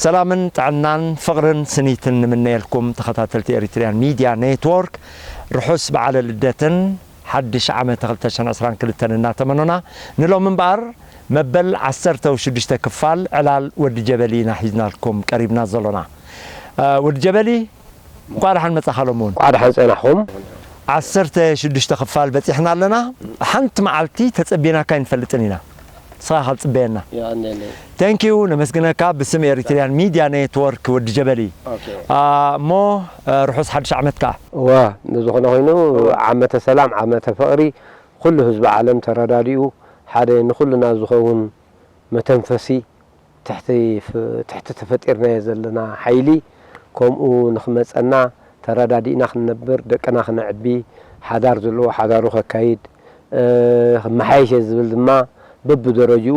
ሰላምን ጥዕናን ፍቕርን ስኒትን ንምነየልኩም ተኸታተልቲ ኤሪትሪያን ሚድያ ኔትወርክ፣ ርሑስ በዓለ ልደትን ሓድሽ ዓመተ ክልተ ሽሕን ዕስራን ክልተን እናተመኖና፣ ንሎም እምበኣር መበል ዓሰርተ ሽዱሽተ ክፋል ዕላል ወዲ ጀበሊ ኢና ሒዝናልኩም ቀሪብና ዘሎና። እ፣ ወዲ ጀበሊ፣ እንኳዕ ደሓን መጻኻ ሎም እውን። እንኳዕ ደሓን ጸናሕኹም። ዓሰርተ ሽዱሽተ ክፋል በጺሕና ኣለና። ሓንቲ መዓልቲ ተጸቢናካ ኣይንፈልጥን ኢና። ንስኻ ካብ ጽበየና። የቐንየለይ። Thank you፣ ነመስግነካ ብስም ኤሪትሪያን ሚድያ ኔትወርክ ወዲ ጀበሊ። ኦኬ። አ፣ እሞ፣ እ፣ ርሑስ ሓድሽ ዓመት ከኣ። እወ፣ ንዝኾነ ኮይኑ፣ እወ። ዓመተ ሰላም፣ ዓመተ ፍቕሪ፣ ኩሉ ህዝቢ ዓለም ተረዳዲኡ፣ ሓደ ንኹልና ዝኸውን መተንፈሲ፣ ትሕቲ ፍ-፣ ትሕቲ ተፈጢርናዮ ዘለና ሓይሊ፣ ከምኡ ንኽመጸና፣ ተረዳዲእና ክንነብር፣ ደቅና ክነዕቢ፣ ሓዳር ዘለዎ ሓዳሩ ከካይድ፣ እ፣ ክመሓየሽ እየ ዝብል ድማ በብደረጅኡ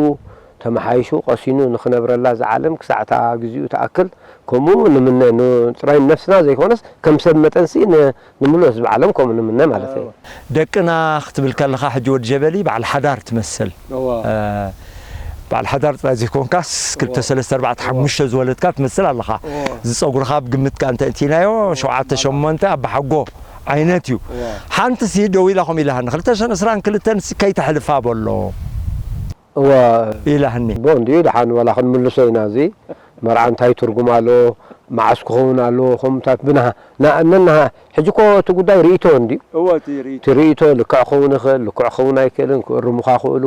ተመሓይሹ ቀሲኑ ንኽነብረላ እዛ ዓለም ክሳዕ እታ ግዜኡ ትኣክል ከምኡ ንምነ። ን-፣ ጥራይ ነፍስና ዘይኮነስ ከም ሰብ መጠንሲ ን-፣ ንምሉእ ህዝቢ ዓለም ከምኡ ንምነ ማለት እዩ። ደቅና ክትብል ከለኻ ሕጂ ወዲ ጀበሊ በዓል ሓዳር ትመስል። እዋ። እ፣ በዓል ሓዳር ጥራይ ዘይኮንካስ ክልተ፣ እዋ። ሰለስተ፣ ኣርባዕተ፣ እዋ። ሓሙሽተ ዝወለድካ ትመስል ኣለኻ። እዋ። እዚ ጸጉርኻ ኣብ ግምት ከኣ እንተ እቲናዮ፣ እዋ። ሸውዓተ፣ ሸሞንተ ኣባሓጎ ዓይነት እዩ። እዋ። ሓንቲ ሲ ደው ኢላ ከምኡ ኢላሃኒ፣ ክልተ ሽሕን ዕስራን ክልተን ሲ ከይተሕልፋ በሎ። እዋ። ኢላህኒ። ቦ እንድዩ፣ ደሓን ዋላ ክንምልሶ ኢና። እዚ መርዓ እንታይ ትርጉም ኣለዎ? መዓስ ክኸውን ኣለዎ? ከምኡታት ብናሃ-፣ ና-፣ ነናሃ-፣ ሕጂ እኮ እቲ ጉዳይ ርእይቶ እንድዩ። እዎ፣ እቲ ርእይቶ። እቲ ርእይቶ ልክዕ ክኸውን ይኽእል፣ ልክዕ ክኸውን ኣይክእልን፣ ክእርሙኻ ክእሉ፣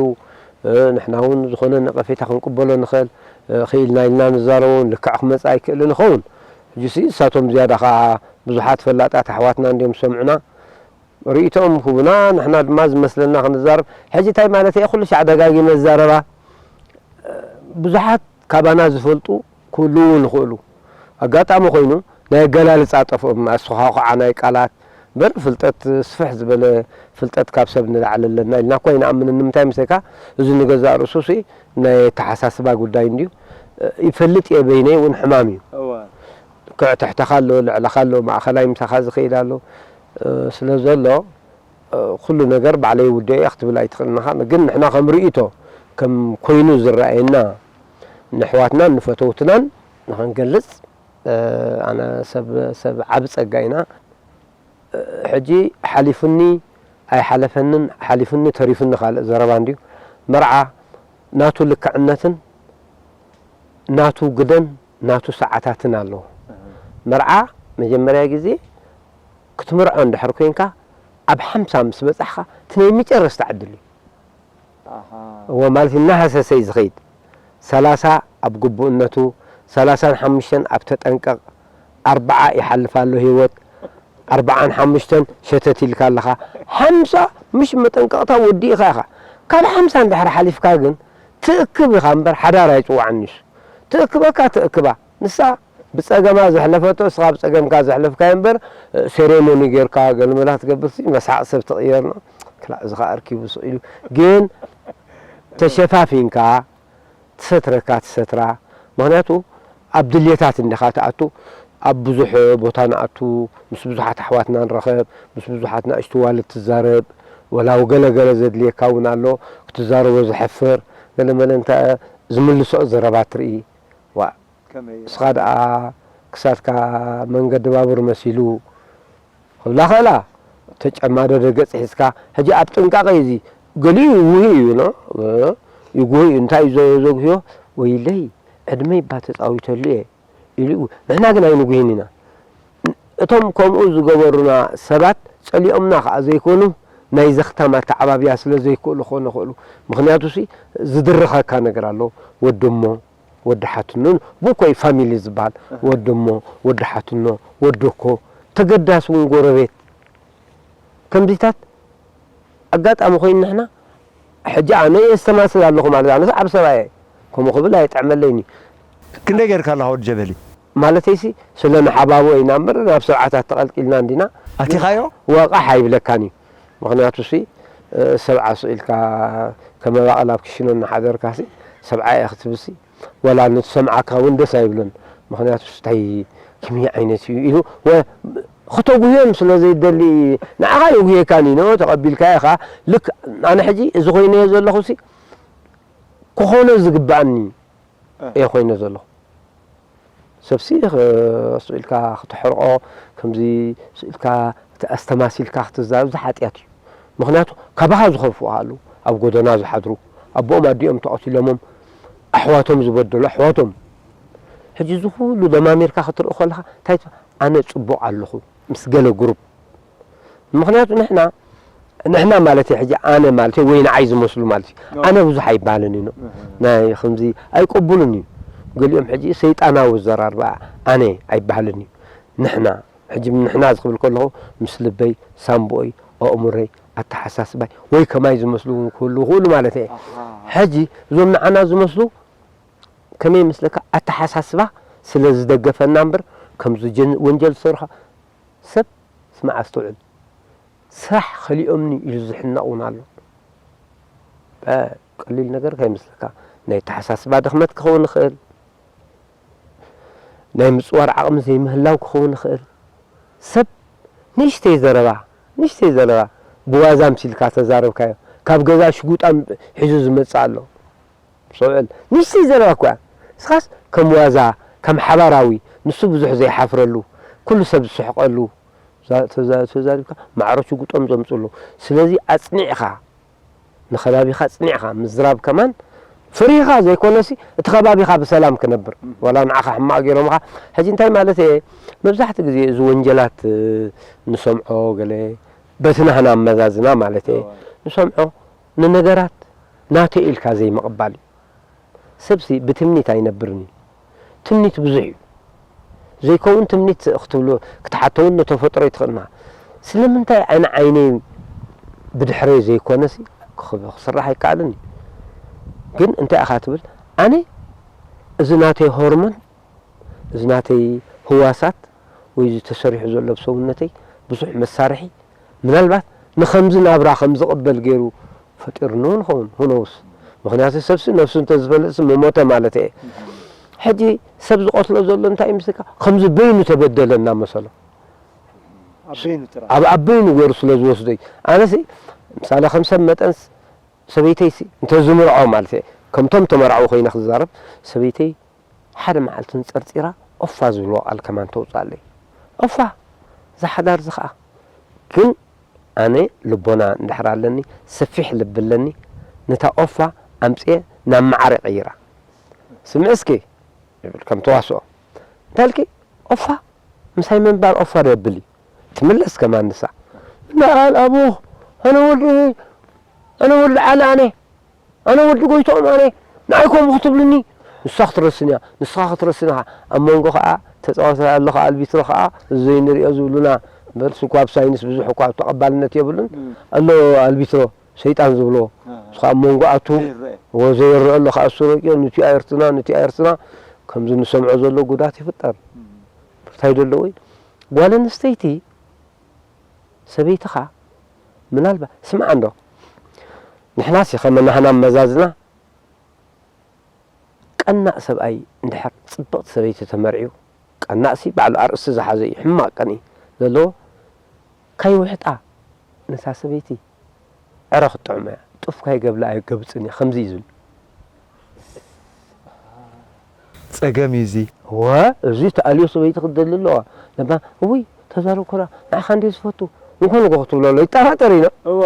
እ፣ ንሕና እውን ዝኾነ ነቐፌታ ክንቅበሎ ንኽእል፣ እ፣ ክኢልና ኢልና ንዛረቦ እውን ልክዕ ክመጽእ ኣይክእልን ይኸውን። ሕጂሲ ንሳቶም ዝያዳ ኸዓ ብዙሓት ፈላጣት ኣሕዋትና እንድዮም ዝሰምዑና። ርእይቶኦም ክህቡና፣ ንሕና ድማ ዝመስለና ክንዛረብ። ሕጂ እንታይ ማለት እየ? ኩሉ ሻዕ ደጋጊመ ዝዛረባ፣ ብዙሓት ካባና ዝፈልጡ ክህልዉ ይኽእሉ። ኣጋጣሚ ኮይኑ ናይ ኣገላልጻ ጠፍኦም፣ ኣስተኻኽዓ ናይ ቃላት፣ እምበር ፍልጠት፣ ስፍሕ ዝበለ ፍልጠት ካብ ሰብ ንላዕሊ ኣለና ኢልና እኮ ኣይንኣምንን። ንምንታይ ምስለካ? እዚ ንገዛእ ርእሱሲ ናይ ኣተሓሳስባ ጉዳይ እንድዩ። ይፈልጥ እየ በይነይ እውን ሕማም እዩ። እዋ። ልክዕ ትሕተኻ ኣሎ፣ ልዕለኻ ኣሎ፣ ማእኸላይ ምሳኻ ዝኸይድ ኣሎ፣ እ፣ ስለ ዘሎ፣ እ፣ ኩሉ ነገር ባዕለይ ይውድኦ እየ ክትብል ኣይትኽእልን ኢኻ። ግን ንሕና ከም ርእይቶ፣ ከም ኮይኑ ዝረኣየና፣ ንኣሕዋትናን ንፈተውትናን ንኸንገልጽ፣ እ፣ ኣነ ሰብ፣ ሰብ ዓቢ ጸጋ ኢና። እ፣ ሕጂ ሓሊፉኒ ኣይሓለፈንን፣ ሓሊፉኒ ተሪፉኒ ካልእ ዘረባ እንድዩ። መርዓ ናቱ ልክዕነትን ናቱ ግደን ናቱ ሰዓታትን ኣለዎ። መርዓ መጀመርያ ግዜ ክትምርዖ እንድሕር ኮንካ፣ ኣብ ሓምሳ ምስ በጻሕካ፣ እቲ ናይ መጨረስታ ዕድል እዩ። ኣሃ። እወ፣ ማለት እናሃሰሰ እዩ ዝኸይድ። ሰላሳ ኣብ ግቡእነቱ፣ ሰላሳን ሓሙሽተን ኣብ ተጠንቀቕ፣ ኣርብዓ ይሓልፍ ኣሎ ህይወት፣ ኣርብዓን ሓሙሽተን ሸተት ኢልካ ኣለኻ። ሓምሳ ምሽ መጠንቀቕታ ወዲእኻ ኢኻ። ካብ ሓምሳ እንድሕር ሓሊፍካ ግን ትእክብ ኢኻ እምበር ሓዳር ኣይጽዋዕን እዩ። ትእክበካ ትእክባ። ንሳ ብጸገማ ዘሕለፈቶ፣ እስኻ ብጸገምካ ዘሕለፍካዮ እምበር፣ እ፣ ሴሬሞኒ ጌርካ ገለመላ ክትገብርሲ መስሓቕ ሰብ ትቕየር ነው። ክላእ እዚ ኸኣ ኣርኪቡ ስቕ ኢሉ። ግን ተሸፋፊንካ፣ ትሰትረካ ትሰትራ። ምኽንያቱ ኣብ ድልየታት እንዲኻ ትኣቱ፣ ኣብ ብዙሕ ቦታ ንኣቱ፣ ምስ ብዙሓት ኣሕዋትና ንረኸብ፣ ምስ ብዙሓት ንኣሽቱ ዋልድ ትዛረብ፣ ወላ ገለ ገለ ዘድልየካ እውን ኣሎ፣ ክትዛረቦ ዘሕፍር፣ ገለ መለ እንተ ዝምልሶ ዘረባ ትርኢ። ዋእ፣ ከመይ? እስኻ ደኣ ክሳድካ መንገዲ ባቡር መሲሉ ክብላ ኸእላ፣ ተጨማዶ ደገጽ ሒዝካ፣ ሕጂ ኣብ ጥንቃቐ እዩ እዚ። ገሊኡ ይጉሂ እዩ፣ ኖ? እ፣ ይጉሂ እዩ። እንታይ እዩ ዘ-፣ ዘጉህዮ? "ወይለይ፣ ዕድመይ እባ ተጻዊተሉ እየ" ኢሉ ይጉ-፣ ንሕና ግን ኣይንጉሂን ኢና። እቶም ከምኡ ዝገበሩና ሰባት ጸሊኦምና ኸኣ ዘይኮኑ፣ ናይ ዘኽታም ኣተዓባብያ ስለ ዘይክእሉ ክኾኑ ይኽእሉ። ምኽንያቱሲ፣ ዝድርኸካ ነገር ኣሎ። ወዲ እሞ፣ ወዲ ሓትኖ፣ ብኡ እኮ እዩ ፋሚሊ ዝበሃል። ኣህ። ወዲ እሞ፣ ወዲ ሓትኖ፣ ወዲ ኣኮ፣ ተገዳስ እውን ጎረቤት። ከምዚታት ኣጋጣሚ ኮይኑ ንሕና ሕጂ ኣነ የስተማስል ኣለኹ ማለት ኣነ ሰዓብ ሰብኣየ ከምኡ ክብል ኣይጥዕመለይኒ። ክንደይ ጌርካ ኣለኻ ወዲ ጀበሊ? ማለተይሲ ስለ ንሓባቦ ኢና እምበር ናብ ሰብዓታት ተቐልቂልና እንዲና ኣቲኻዮ? ወቓሕ ኣይብለካን እዩ። ምኽንያቱ ሲ ሰብዓ ስኢልካ ከመባቐል ኣብ ክሽኖ እናሓደርካ ሲ ሰብዓ እየ ክትብል ሲ ዋላ ንትሰምዓካ እውን ደስ ኣይብሎን። ምኽንያቱ ስታይ ከመይ ዓይነት እዩ ኢሉ ወ- ክተጉህዮም ስለ ዘይደሊ ንዓኻ የጉህየካን እዩ ኖ ተቐቢልካዮ ኸዓ ልክ ኣነ ሕጂ እዚ ኮይነዮ ዘለኹ ሲ ክኾኖ ዝግብኣኒ እየ ኮይነ ዘለኹ። ሰብሲ ስኢልካ ክተሕርቆ ከምዚ ስኢልካ ኣስተማሲልካ ክትዛረብ እዚ ሓጢኣት እዩ። ምክንያቱ ካባኻ ዝኸፍኡ ኣለዉ ኣብ ጎደና ዝሓድሩ ኣቦኦም ኣዲኦም ተቐቲሎሞም ኣሕዋቶም ዝበደሉ ኣሕዋቶም ሕጂ እዚ ኩሉ ደማሚርካ ክትርኢ ከለኻ እንታይ ትብል ኣነ ፅቡቕ ኣለኹ ምስ ገለ ግሩፕ ምክንያቱ ንሕና ንሕና ማለት ሕጂ ኣነ ማለት ወይ ንዓይ ዝመስሉ ማለት ኣነ ብዙሕ ኣይበሃልን እዩ ናይ ከምዚ ኣይቀቡልን እዩ ገሊኦም ሕጂ ሰይጣናዊ ዘራርባ ኣነ ኣይበሃልን እዩ ንሕና ሕጂ ንሕና ዝኽብል ከለኹ ምስ ልበይ ሳምቦይ ኣእምሮይ ኣተሓሳስባይ ወይ ከማይ ዝመስሉ እውን ክህሉ ይኽእሉ ማለት እየ ሕጂ እዞም ንዓና ዝመስሉ ከመይ ይመስለካ ኣተሓሳስባ ስለ ዝደገፈና እምበር ከምዚ ወንጀል ዝሰርሖ ሰብ ስማዕ ኣስተውዕል ስራሕ ከሊኦምኒ ኢሉ ዝሕነቕ እውን ኣሎ ቀሊል ነገር ከይመስለካ ናይ ኣተሓሳስባ ድኽመት ክኸውን ይኽእል ናይ ምፅዋር ዓቕሚ ዘይምህላው ክኸውን ይኽእል ሰብ ንእሽተይ ዘረባ ንእሽተይ ዘረባ ብዋዛ ምሲልካ ተዛረብካዮ ካብ ገዛ ሽጉጣ ሒዙ ዝመፅእ ኣሎ ሰውዕል ንእሽተይ ዘረባ እኮ እያ እስኻስ ከም ዋዛ ከም ሓባራዊ ንሱ ብዙሕ ዘይሓፍረሉ ኩሉ ሰብ ዝስሕቀሉ ተዛሪብካ ማዕሮ ሽጉጦም ዘምፅሉ ስለዚ ኣፅኒዕኻ ንኸባቢኻ ኣፅኒዕኻ ምዝራብ ከማን ፍሪኻ ዘይኮነሲ እቲ ከባቢኻ ብሰላም ክነብር ዋላ ንዓኻ ሕማቕ ገይሮምኻ ሕጂ እንታይ ማለት እየ መብዛሕትኡ ግዜ እዚ ወንጀላት ንሰምዖ ገለ በቲ ናህና ኣመዛዝና ማለት እየ ንሰምዖ ንነገራት ናተይ ኢልካ ዘይምቕባል እዩ ሰብሲ ብትምኒት ኣይነብርን እዩ ትምኒት ብዙሕ እዩ ዘይከውን ትምኒት ክትብሉ ክትሓተውን ንተፈጥሮ ይትኽእልና ስለምንታይ ኣነ ዓይነይ ብድሕረይ ዘይኮነሲ ክስራሕ ኣይከኣልን እዩ ግን እንታይ ኢኻ ትብል ኣነ እዚ ናተይ ሆርሞን እዚ ናተይ ህዋሳት ወይ እዚ ተሰሪሑ ዘሎ ብሰውነተይ ብዙሕ መሳርሒ ምናልባት ንኸምዚ ናብራ ከም ዝቕበል ገይሩ ፈጢርኑ ንኸውን ሁነውስ ምክንያቱ ሰብሲ ነብሱ እንተዝፈልጥሲ ምሞተ ማለት እየ ሕጂ ሰብ ዝቐትሎ ዘሎ እንታይ ምስልካ ከምዚ በይኑ ተበደለ እናመሰሎ ኣብ ኣበይኑ ገይሩ ስለ ዝወስዶ እዩ ኣነሲ ምሳሌ ከም ሰብ መጠንስ ሰበይተይሲ እንተዝምርዖ ማለት እየ ከምቶም ተመርዓዊ ኮይነ ክዛረብ ሰበይተይ ሓደ መዓልቲ ንፀርፂራ ኦፋ ዝብልዎ ቃል ከማን ተውፅኣለይ ኦፋ እዛ ሓዳር እዚ ከዓ ግን ኣነ ልቦና እንድሕር ኣለኒ ሰፊሕ ልቢ ኣለኒ ነታ ኦፋ ኣምፅኤ ናብ መዓር ይቐይራ ስምዒ እስኪ ይብል ከም ተዋስኦ እንታልኪ ኦፋ ምሳይ ምንባር ኦፋ ደብል እዩ ትምለስ ከማን ንሳ እና ቃል ኣቦ ኣነ ወዲ ኣነ ወዲ ዓለ ኣነ ኣነ ወዲ ጎይትኦም ኣነ ንዓይ ከምኡ ክትብልኒ ንሳ ክትረስን እያ ንስኻ ክትረስን ኢኻ ኣብ መንጎ ከዓ ተፃወተ ኣለኻ ኣልቢትሮ ከዓ እዚ ዘይንሪኦ ዝብሉና እምበር ስኳ ኣብ ሳይንስ ብዙሕ እኳ ተቐባልነት የብሉን ኣሎ ኣልቢትሮ ሰይጣን ዝብሎ እሱ ከዓ ኣብ መንጎ ኣቱ ዘይረአ ኣሎ ከዓ እሱ ረቂዮ ንቲኣ ኤርትና ንቲኣ ኤርትና ከምዚ ንሰምዖ ዘሎ ጉዳት ይፍጠር እንታይ ደለዎ ጓል ኣንስተይቲ ሰበይትኻ ምናልባት ስምዓ እንዶ ንሕናሲ ከመ ናህና መዛዝና ቀናእ ሰብኣይ እንድሕር ፅብቕቲ ሰበይቲ ተመርዕዩ ቀናእሲ ባዕሉ ኣርእስቲ ዝሓዘ እዩ ሕማቕ ቀኒ ዘለዎ ካይውሕጣ ነታ ሰበይቲ ዕረ ክትጥዕሞ እያ ጡፍ ካይገብላ ኣይገብፅን እያ ከምዚ እዩ ዝብል ጸገም እዩ እዚ። እወ፣ እዚ ተኣልዮ ሰበይቲ ክትደሊ ኣለዋ። ለማ፣ እውይ፣ ተዛረብ ኮራ፣ ንዓኻ እንድየ ዝፈቱ፣ ንጎ ንጎ ክትብሎ ኣሎ፣ ይጠራጠር ኢና። እወ።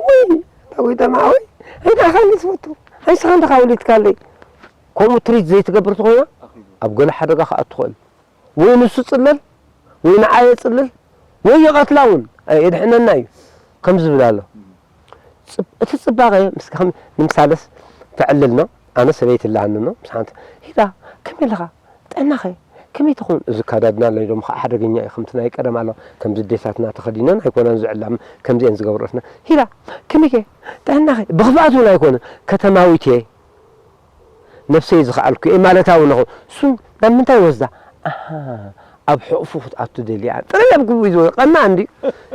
ውይ፣ እታ ጎይታ መሓወይ፣ ኣይ ንዓኻ እንድየ ዝፈቱ፣ ኣይ ንስኻ እንድኻ ወሊድካለይ። ከምኡ ትሪት ዘይትገብር ተኾይና፣ ኣብ ገለ ሓደጋ ክኣቱ ይኽእል። ወይ ንሱ ይጽለል፣ ወይ ንዓ የጽልል፣ ወይ ይቐትላ እውን፣ ኣይ የድሕነና እዩ፣ ከም ዝብል ኣሎ። ጽብ-፣ እቲ ጽባቐ ምስ ከም-፣ ንምሳለስ ተዕልል ነው። ኣነ ሰበይቲ ኣለሃኒ ነው። ምስ ሓንቲ፣ "ሂዳ፣ ከመይ ኣለኻ? ጥዕናኸ? ከመይ ትኾን እዚ ኣከዳድና ኣለይ ደሞ ኸዓ ሓደገኛ እዩ፣ ከምቲ ናይ ቀደም ኣለዋ፣ ከምዚ ኣዴታትና ተኸዲነን ኣይኮናን ዝዕላም፣ ከምዚኤን ዝገብረትና። ሂላ፣ ከመይከ? ጥዕናኸ? ብኽፍኣት እውን ኣይኮነን፣ ከተማዊት እየ፣ ነብሰይ ዝኸኣልኩ እየ ማለታ እውን ይኸውን። እሱ ናብ ምንታይ ወስዳ? ኣሃ፣ ኣብ ሕቑፉ ክትኣቱ ደልያ። ጥርይ ኣብ ግቡ እዩ ዝወ-፣ ቀና እንድዩ።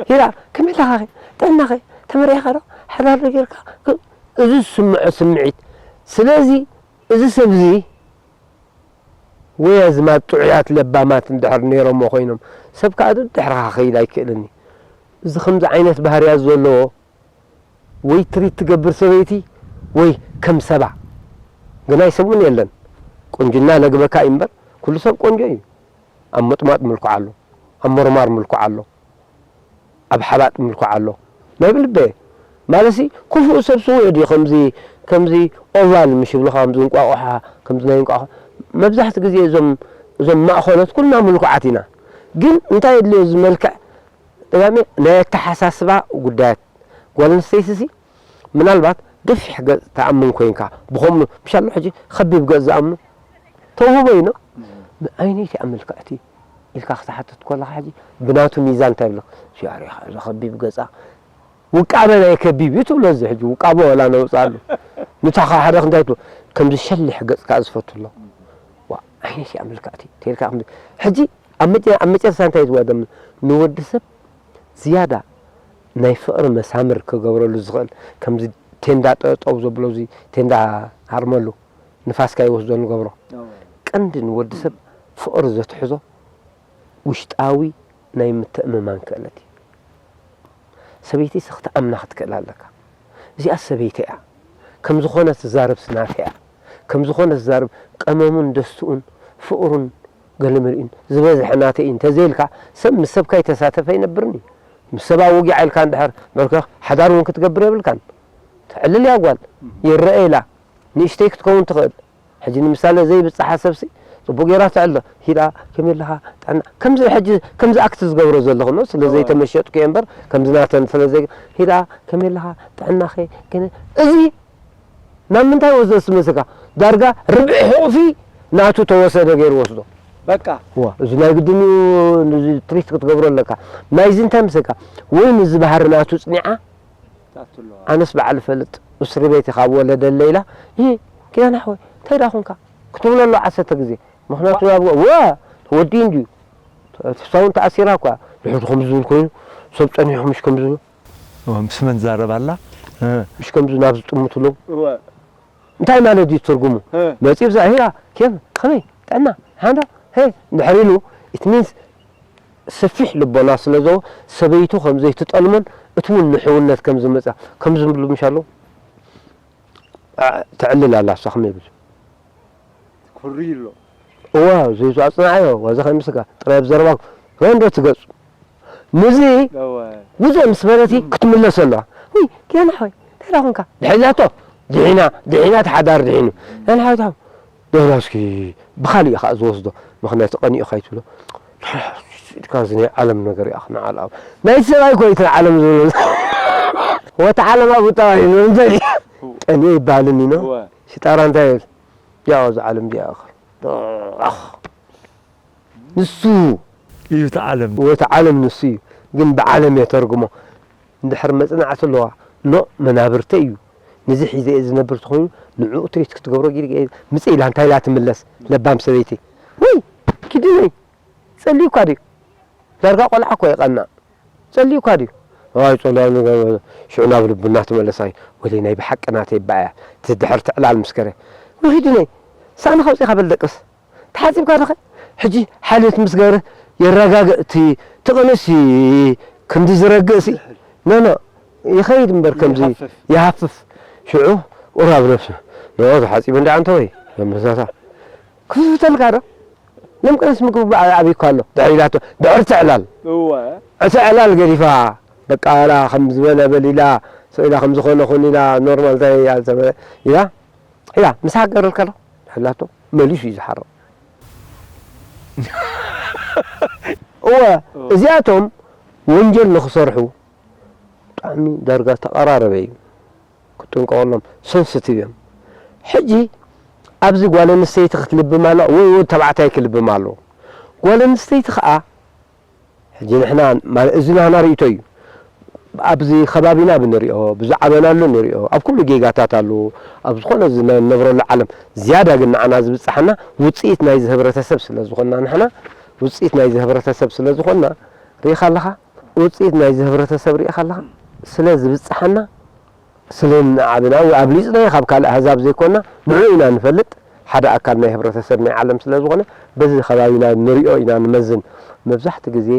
ሂላ፣ ከመይ ኣለኻኸ? ጥዕናኸ? ተመሪዕኻ ዶ? ሓዳር ዶ ጌርካ? ክ-፣ እዚ ዝስምዖ ስምዒት። ስለዚ፣ እዚ ሰብ እዚ ወይ ኣዝማድ ጥዑያት ለባማት እንድሕር ነይሮሞ ኮይኖም፣ ሰብ ከኣ ድሕርኻ ክኸይድ ኣይክእልን እዩ። እዚ ከምዚ ዓይነት ባህርያት ዘለዎ ወይ ትሪት ትገብር ሰበይቲ ወይ ከም ሰባ። ግናይ ሰብ እውን የለን። ቁንጅና ለግበካ እዩ እምበር፣ ኩሉ ሰብ ቆንጆ እዩ። ኣብ ምጥማጥ ምልኩዕ ኣሎ፣ ኣብ ሞርማር ምልኩዕ ኣሎ። ኣብ ሓባጥ ምልኩዕ ኣሎ። ናይ ብልበ ማለትሲ፣ ክፉእ ሰብ ስዉእ ድዩ? ከምዚ፣ ከምዚ ኦቫል ምሽ ይብሉኻ፣ ከምዚ እንቋቑሖ፣ ከምዚ ናይ እንቋቑሖ። መብዛሕትኡ ግዜ እዞም፣ እዞም ማእኸሎት ኩልና ምልኩዓት ኢና። ግን እንታይ የድልዮ እዚ መልክዕ? ደጋሜ ናይ ኣተሓሳስባ ጉዳያት። ጓል ኣንስተይቲሲ ምናልባት ገፊሕ ገጽ ትኣምን ኮይንካ፣ ብኸምኡ ምሽ ኣሎ ሕጂ ከቢብ ገጽ ዝኣምኑ ተውህቦ እዩ፣ ኖ? እም። ንዓይነይቲ እያ ምልክዕቲ ኢልካ ክትሓትት ከለኻ፣ ሕጂ ብናቱ ሚዛን እንታይ ይብለካ? "ሲያሪኻ፣ እዚ ከቢብ ገጻ፣ ውቃበ ናይ ከቢብ እዩ" ትብሎ። እዚ ሕጂ ውቃበ ወላ ነውጽኣሉ። ንታ ኸዓ ሓደ ክንታይ ትብሎ? ከምዚ ሸሊሕ ገጽ ከኣ ዝፈቱ ኣሎ። "ዋ፣ ዓይነይቲ እያ ምልክዕቲ" ተይልካ፣ ከምዚ ሕጂ ኣብ መጨ-፣ ኣብ መጨረሻ እንታይ ዝወደም? ንወዲ ሰብ ዝያዳ ናይ ፍቕሪ መሳምር ክገብረሉ ዝኽእል፣ ከምዚ ቴንዳ ጠጠው ዘብሎ፣ እዚ ቴንዳ ሃርመሉ፣ ንፋስ ከይወስዶ ንገብሮ። እወ። ቀንዲ ንወዲ ሰብ ፍቕሪ ዘትሕዞ ውሽጣዊ ናይ ምትእምማን ክእለት እዩ። ሰበይቲ ሲ ክትኣምና ክትክእል ኣለካ። እዚኣ ሰበይቲ እያ። ከም ዝኾነ ትዛረብ ሲ ናተይ እያ። ከም ዝኾነ ትዛረብ፣ ቀመሙን ደስትኡን ፍቕሩን ገለ መሊኡን ዝበዝሐ ናተይ እዩ እንተዘይልካ፣ ሰብ ምስ ሰብካ ይተሳተፍ ኣይነብርን እዩ። ምስ ሰብኣ ወጊዓ ኢልካ እንድሕር በርከኽ ሓዳር እውን ክትገብር የብልካን። ተዕልል እያ ጓል፣ ይረአ ኢላ። ንእሽተይ ክትከውን ትኽእል። ሕጂ ንምሳሌ ዘይብጽሓ ሰብሲ ጽቡቕ ጌራ ተዕሎ፣ ሂዳ፣ "ከመይ ኣለኻ? ጥዕና?" ከምዚ ሕጂ ከምዚ ኣክት ዝገብሮ ዘለኹ ነው። ስለ እወ። ዘይተመሸጥኩ እየ እምበር፣ ከምዚ ናተን ስለ ዘይ-፣ ሂዳ፣ "ከመይ ኣለኻ? ጥዕናኸ?" ገለ እዚ ናብ ምንታይ ወስዶ ዝመስለካ? ዳርጋ ርብዒ ሕቑፊ ናቱ ተወሰደ ገይሩ ወስዶ። በቃ። እዋ፣ እዚ ናይ ግድን እዩ፣ እዚ ትሪት ክትገብሮ ኣለካ። ናይዚ እንታይ ምስለካ? ወይ ንዚ ባህሪ ናቱ ጽኒዓ፣ ትኣቱ ኣለዋ። ኣነስ በዓል እፈልጥ፣ እስሪ ቤት ኢኻ ወለደለይ ኢላ። ይሄ ኪዳነ ሓወይ፣ እንታይ ደኣ ኾንካ? ክትብሎ ኣለዋ ዓሰርተ ግዜ። ምኽንያቱ ናብ፣ ወ፣ ተወዲኡ እንድዩ። ተፍሳውን ተኣሲራ እኳ። ድሕሪ ከምዚ ዝብል ኮይኑ፣ ሰብ ጸኒሑ ምሽ ከምዚ ዝብል። እወ፣ ምስ መን ዛረብ ኣላ? እ። ምሽ ከምዚ ናብ ዝጥምትሎም። እወ። እንታይ ማለት እዩ ትርጉሙ? እ። መጺኡ ብዛ ሂራ፣ ኬፍ፣ ከመይ? ጥዕና? ሓንዳ? ሄ፣ እንድሕር ኢሉ፣ it means ሰፊሕ ልቦና ስለ ዘዎ፣ ሰበይቱ ከም ዘይትጠልሞን፣ እቲ እውን ንሕውነት ከም ዝመጻ፣ ከም ዝብሉ ምሽ ኣለዉ። ኣ፣ ተዕልል ኣላ፣ እሳ ከመይ ይብል? ኩሪ ኣሎ። እዋ፣ ዘይቱ ኣጽንዓዮ፣ ዋዛ ከይምስካ፣ ጥራይ ብዘረባ፣ ሮንዶ ትገጹ። ንዚ እወ። ውጽእ ምስ በለቲ ክትምለስ ኣለዋ። ውይ፣ ኪዳነ ሓወይ፣ እንታይ ደኣ ኾንካ? ድሒናቶ፣ ድሒና፣ ድሒና፣ እቲ ሓዳር ድሒኑ። ኪዳነ ሓወይ፣ ታው፣ ደህና እስኪ ብኻሊእ እዩ ኸዓ ዝወስዶ። ምኽንያቱ ቀኒኡ ኸይትብሎ። ኢልካ እዚ ናይ ዓለም ነገር ይኣኽ ንዓል ኣብ። ናይቲ ሰብኣይ እኮ እዩ እቲ ዓለም ዝብሎ። ወቲ ዓለም ኣብ ቁጠባ እዩ ዝብል። እንታይ እዩ? ቀንየ ይበሃልን እዩ፣ ኖ? እወ። ሽጣራ እንታይ ይብል? ያው፣ እዚ ዓለም እዚኣ እኽል። ኣኽ። ንሱ እዩ እቲ ዓለም። ወቲ ዓለም ንሱ እዩ። ግን ብዓለም የተርጉሞ። እንድሕር መጽናዕቲ ኣለዋ፣ ኖ መናብርተይ እዩ። ነዚ ሒዘ እየ ዝነብር ተኾይኑ፣ ንዕኡ ትሪት ክትገብሮ ጊርጌ ምጽእ ኢላ እንታይ ኢላ ትምለስ? ለባም ሰበይቲ። ወይ፣ ኪድነይ፣ ጸልዩ እኳ ድዩ? ዳርጋ ቆልዓ እኮ የቐንዕ። ጸልዩ እኳ ድዩ? ኣይ፣ ጸልያ ነገር፣ ሽዑ ናብ ልብና ትመለስ ኣዩ። ወይለይ፣ ናይ ብሓቂ ናተይ እባ እያ። ትድሕር ትዕላል ምስ ከረ። ወይ ኪድነይ፣ ሳእንኻ ኣውጺእካ በል ደቅስ። ተሓጺብካ ዶ ኸ? ሕጂ ሓልዮት ምስ ገበረ የረጋግእ፣ እቲ፣ እቲ ቅንሲ ክንዲ ዝረግእ ሲ። ኖ፣ ኖ፣ ይኸይድ እምበር ከምዚ ይሃፍፍ። ይሃፍፍ። ሽዑ ቁራብ ነብሱ፣ ኖ፣ ተሓጺበ እንዳ ኣንተ ወይ፣ መመሳሳ። ክፍተልካ ዶ? ሎም ቅንስ ምግቢ ዓብይኳ ኣሎ። ድሕር ኢላቶ፣ ድሕር ትዕላል። እወ። እቲ ዕላል ገዲፋ፣ በቃ፣ ኣላ ከም ዝበለ በል ኢላ፣ ስቕ ኢላ ከም ዝኾነ ኹን ኢላ፣ ኖርማል እንታይ እያ ዝተበለ ኢላ፣ ኢላ፣ ምስ ሃገረልካ ዶ? ሕላቶ መሊሱ እዩ ዝሓርቕ። እወ፣ እወ። እዚኣቶም ወንጀል ንኽሰርሑ ብጣዕሚ ዳርጋ ዝተቐራረበ እዩ። ክትጥንቀቐሎም፣ ሰንስቲቭ እዮም። ሕጂ ኣብዚ ጓል ኣንስተይቲ ክትልብም ኣለዋ ወይ ወዲ ተባዕታይ ክልብም ኣለዎ? ጓል ኣንስተይቲ ኸዓ ሕጂ ንሕና ማለት እዚ ናህና ርእይቶ እዩ። ኣብዚ ከባቢና ብንሪኦ፣ ብዝዓበናሉ ንሪኦ፣ ኣብ ኩሉ ጌጋታት ኣለዎ። ኣብ ዝኾነ ዝነ-፣ ንነብረሉ ዓለም ዝያዳ ግን ንዓና ዝብጽሓና ውጽኢት ናይዚ ህብረተሰብ ስለ ዝኾንና ንሕና ውጽኢት ናይዚ ህብረተሰብ ስለ ዝኾንና ርኢኻ ኣለኻ፣ ውጽኢት ናይዚ ህብረተሰብ ርኢኻ ኣለኻ ስለ ዝብጽሓና ስለ ንዓብና ኣብሊጽናዮ ካብ ካልእ ኣህዛብ ዘይኮና ንዑ ኢና ንፈልጥ። ሓደ ኣካል ናይ ህብረተሰብ ናይ ዓለም ስለ ዝኾነ በዚ ከባቢና ንሪኦ ኢና ንመዝን። መብዛሕትኡ ግዜ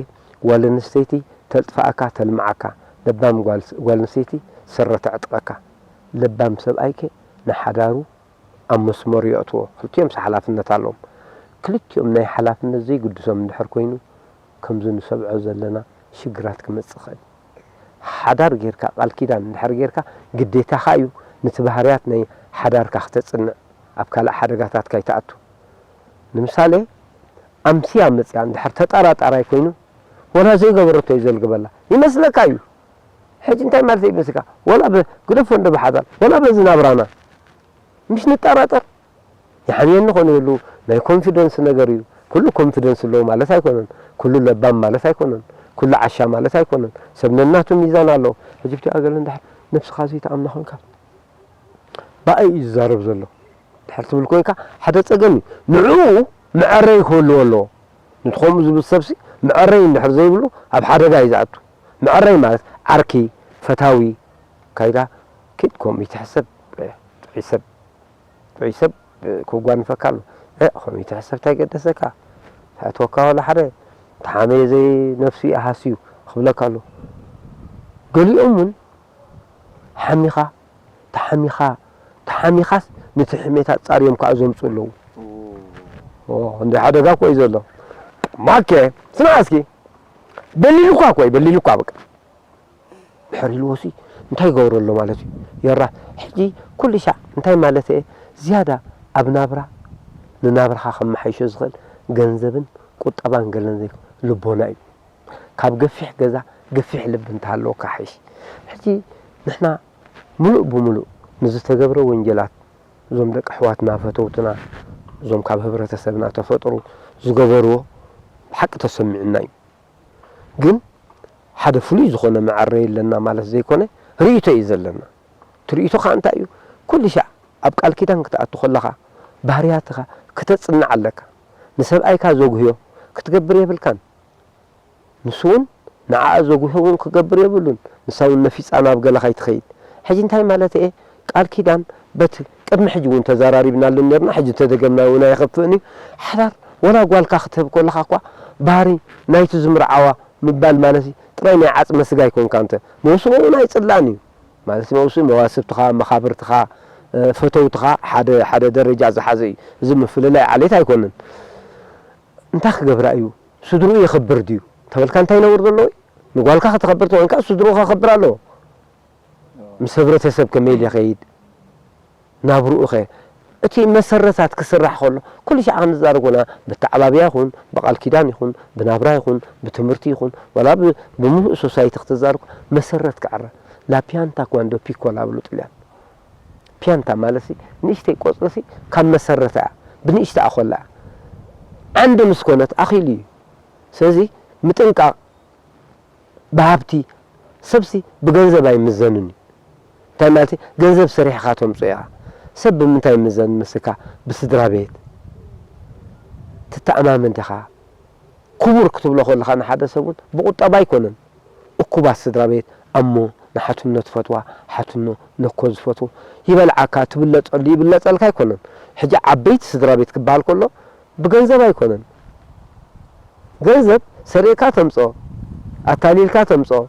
ጓል ኣንስተይቲ ተልጥፍኣካ፣ ተልምዓካ። ለባም ጓል ስ-፣ ጓል ኣንስተይቲ ስረ ተዕጥቐካ። ለባም ሰብኣይከ ንሓዳሩ ኣብ መስመሩ የእትዎ። ክልቲኦምስ ሓላፍነት ኣለዎም። ክልቲኦም ናይ ሓላፍነት ዘይግድሶም እንድሕር ኮይኑ፣ ከምዚ ንሰምዖ ዘለና ሽግራት ክመጽእ ይኽእል። ሓዳር ጌርካ፣ ቃል ኪዳን እንድሕር ጌርካ፣ ግዴታኻ እዩ ነቲ ባህርያት ናይ ሓዳርካ ክተጽንዕ፣ ኣብ ካልእ ሓደጋታት ካይትኣቱ። ንምሳሌ፣ ኣምስያ መጽያ እንድሕር ተጠራጣራይ ኮይኑ፣ ወላ ዘይገበረቶ እዩ ዘልግበላ። ይመስለካ እዩ። ሕጂ እንታይ ማለት እዩ ይመስለካ? ወላ ብ-፣ ግደፎ እንዶ ብሓዳር፣ ወላ በዚ ናብራና። ምሽ ንጠራጠር። ይሓምየኒ ኾነ ይህሉ ናይ ኮንፊደንስ ነገር እዩ። ኩሉ ኮንፊደንስ ኣለዎ ማለት ኣይኮነን። ኩሉ ለባም ማለት ኣይኮነን። ኩሉ ዓሻ ማለት ኣይኮነን። ሰብ ነናቱ ሚዛን ኣለዎ። ሕጂ ብቲ ኣገለ እንድሕር ነብስኻ ዘይተኣምና ኾንካ፣ ብኣይ እዩ ዝዛረብ ዘሎ። እንድሕር ትብል ኮይንካ ሓደ ጸገም እዩ። ንዕኡ መዐረይ ክህልዎ ኣለዎ። ነቲ ከምኡ ዝብል ሰብሲ መዐረይ እንድሕር ዘይብሉ ኣብ ሓደጋ እዩ ዝኣቱ። መዐረይ ማለት ዓርኪ፣ ፈታዊ፣ ካይዳ ኪድ ከምኡ ይትሕሰብ። ጥዑይ ሰብ፣ ጥዑይ ሰብ ክጓንፈካ ኣሎ። እ፣ ከምኡ ይትሕሰብ እንታይ ገደሰካ? ተእትወካ ዋላ ሓደ ተሓመየ ዘይ ነፍሱ ይሃስዩ ክብለካ ኣሎ። ገሊኦም እውን ሓሚኻ፣ ተሓሚኻ፣ ተሓሚኻስ ነቲ ሕሜት ኣጻርዮም ከኣ ዘምጽኡ ኣለዉ። ኦ፣ እንደ ሓደጋ እኮ እዩ ዘሎ። ማኬ፣ ስማዕ እስኪ። በሊሉኳ እኮ እዩ፣ በሊሉኳ በቃ። ድሕር ኢልዎሲ እንታይ ይገብሮ ኣሎ ማለት እዩ? የራ፣ ሕጂ ኩሉ ሻዕ እንታይ ማለት እየ? ዝያዳ ኣብ ናብራ፣ ንናብራኻ ከመሓይሾ ዝኽእል ገንዘብን ቁጠባን ገለን ዘይኮ-፣ ልቦና እዩ። ካብ ገፊሕ ገዛ ገፊሕ ልቢ እንተሃለወካ ሓይሽ። ሕጂ ንሕና ምሉእ ብምሉእ ንዝተገብረ ወንጀላት፣ እዞም ደቂ ኣሕዋትና፣ ፈተውትና፣ እዞም ካብ ህብረተሰብና ተፈጥሩ ዝገበርዎ ብሓቂ ተሰሚዑና እዩ። ግን ሓደ ፍሉይ ዝኾነ መዐረይ ኣለና ማለት ዘይኮነ፣ ርእይቶ እዩ ዘለና። እቲ ርእይቶ ኸኣ እንታይ እዩ? ኩሉ ሻዕ ኣብ ቃል ኪዳን ክትኣቱ ከለኻ፣ ባህርያትኻ ክተጽንዕ ኣለካ። ንሰብኣይካ ዘጉህዮ ክትገብር የብልካን። ንሱ እውን ንዓኣ ዘጉህዮ እውን ክገብር የብሉን። ንሳ እውን ነፊጻ ናብ ገለ ከይትኸይድ። ሕጂ እንታይ ማለት እየ? ቃል ኪዳን በቲ ቅድሚ ሕጂ እውን ተዘራሪብናሉ ነርና፣ ሕጂ ተደገምና እውን ኣይኸፍእን እዩ። ሓዳር ወላ ጓልካ ክትህብ ከለኻ እኳ ባህሪ ናይቲ ዝምርዓዋ ምባል ማለት እዩ። ጥራይ ናይ ዓጽመ ስጋ ኣይኮንካ እንተ መውስቦ እውን ኣይጽላእን እዩ። ማለት መውስቦ መዋስብትኻ፣ መኻብርትኻ፣ እ፣ ፈተውትኻ ሓደ፣ ሓደ ደረጃ ዝሓዘ እዩ። እዚ ምፍልላይ ዓሌት ኣይኮነን። እንታይ ክገብራ እዩ? ስድርኡ የኽብር ድዩ? ተበልካ እንታይ ነውር ዘለዎ እዩ? ንጓልካ ከተኽብር ተኾይንካ ስድርኡ ከኽብር ኣለዎ። ምስ ህብረተሰብ ከመይ ኢሉ ይኸይድ? ናብርኡ ኸ? እቲ መሰረታት ክስራሕ ከሎ፣ ኩሉ ሻዕ ክንዛረብ ኮና፣ ብተዓባብያ ይኹን፣ ብቃል ኪዳን ይኹን፣ ብናብራ ይኹን፣ ብትምህርቲ ይኹን፣ ዋላ ብ-፣ ብምሉእ ሶሳይቲ ክትዛረብ፣ መሰረት ክዕረ። ላፒያንታ ኳንዶ ፒኮላ ብሉ ጥልያን። ፒያንታ ማለት ሲ፣ ንእሽተይ ቆጽሊ ሲ፣ ካብ መሰረታ እያ። ብንእሽተኣ ኮላ እያ። ዓንዲ ምስ ኮነት ኣኺሉ እዩ። ስለዚ፣ ምጥንቃቕ ብሃብቲ፣ ሰብሲ ብገንዘብ ኣይምዘንን እዩ። እንታይ ማለት እዩ? ገንዘብ ሰሪሕኻ ተምፅኦ ኢኻ። ሰብ ብምንታይ ይምዘን መስልካ? ብስድራ ቤት። ትተኣማመን ዲኻ? ክቡር ክትብሎ ከለኻ ንሓደ ሰብ እውን ብቁጠባ ኣይኮነን። እኩባት ስድራ ቤት፣ ኣሞ ንሓትኖ ትፈትዋ፣ ሓትኖ ነኮ ዝፈትዎ፣ ይበልዓካ፣ ትብለፀሉ፣ ይብለፀልካ ኣይኮነን። ሕጂ ዓበይቲ ስድራ ቤት ክበሃል ከሎ ብገንዘብ ኣይኮነን። ገንዘብ ሰሪቕካ ተምፅኦ፣ ኣታሊልካ ተምፅኦ፣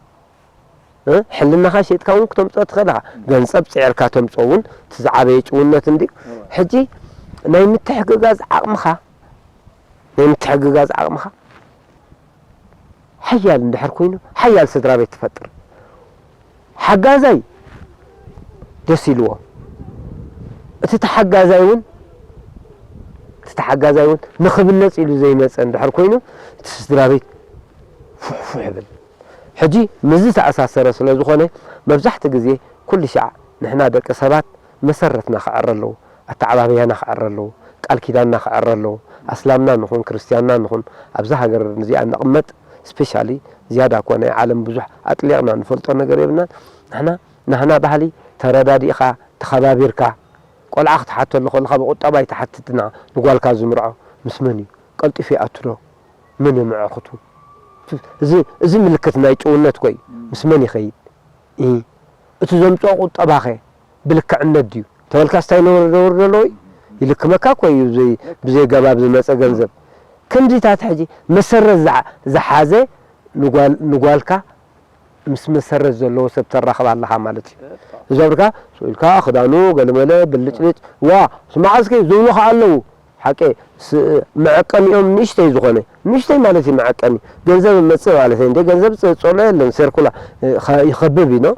እ፣ ሕልናኻ ሸይጥካ እውን ክተምፅኦ ትኽእል ኢኻ። ገንዘብ ፅዒርካ ተምፅኦ እውን እቲ ዝዓበየ ጭውነት እንድዩ። ሕጂ ናይ ምትሕግጋዝ ዓቕምኻ፣ ናይ ምትሕግጋዝ ዓቕምኻ ሓያል እንድሕር ኮይኑ፣ ሓያል ስድራ ቤት ትፈጥር። ሓጋዛይ ደስ ኢልዎ፣ እቲ ተሓጋዛይ እውን፣ እቲ ተሓጋዛይ እውን ንኽብለጽ ኢሉ ዘይመጸ እንድሕር ኮይኑ፣ እቲ ስድራ ቤት ፉሕፉሕ ይብል። ሕጂ ምስዚ ተኣሳሰረ ስለ ዝኾነ፣ መብዛሕትኡ ግዜ ኩሉ ሻዕ ንሕና ደቂ ሰባት መሰረትና ክዕረ ኣለዎ፣ ኣተዓባብያና ክዕረ ኣለዎ፣ ቃል ኪዳንና ክዕረ ኣለዎ። ኣስላምና ንኹን ክርስትያንና ንኹን፣ ኣብዛ ሃገር እዚኣ እንቕመጥ፣ ስፔሻሊ ዝያዳ እኳ ናይ ዓለም ብዙሕ ኣጥሊቕና ንፈልጦ ነገር የብልናን። ንሕና ናህና ባህሊ፣ ተረዳዲእኻ፣ ተኸባቢርካ፣ ቆልዓ ክትሓተሉ ከለኻ ብቁጠባ ኣይትሓትትና። ንጓልካ ዝምርዖ ምስ መን እዩ? ቀልጢፉ ይኣቱ ዶ? መን የምዕኽቱ? እዚ እዚ ምልክት ናይ ጭውነት ኮይ። ምስ መን ይኸይድ? እ፣ እቲ ዘምጽኦ ቁጠባኸ ብልክዕነት ድዩ? ተበልካስ እንታይ ነውሪ ነውሪ ዘለዎ እዩ? ይልክመካ እኮ እዩ፣ ብዘይ፣ ብዘይ ገባብ ዝመጸ ገንዘብ። ክንዲታት ሕጂ መሰረት ዝሓ-፣ ዝሓዘ ንጓል-፣ ንጓልካ ምስ መሰረት ዘለዎ ሰብ ተራኽብ ኣለኻ ማለት እዩ። እዞም ኢልካ፣ ኢልካ ክዳኑ ገለመለ ብልጭልጭ፣ ዋ፣ ስማዕ እስኪ ዝብሉኻ ኣለዉ። ሓቂ ስ-፣ መዐቀኒኦም ንእሽተይ ዝኾነ፣ ንእሽተይ ማለት እዩ መዐቀኒ፣ ገንዘብ መጽእ ማለት እዩ። እንደ ገንዘብ ጽ-፣ ጸሎ የለን፣ ሴርኩላ፣ እ፣ ኸ-፣ ይኸብብ እዩ፣ ኖ?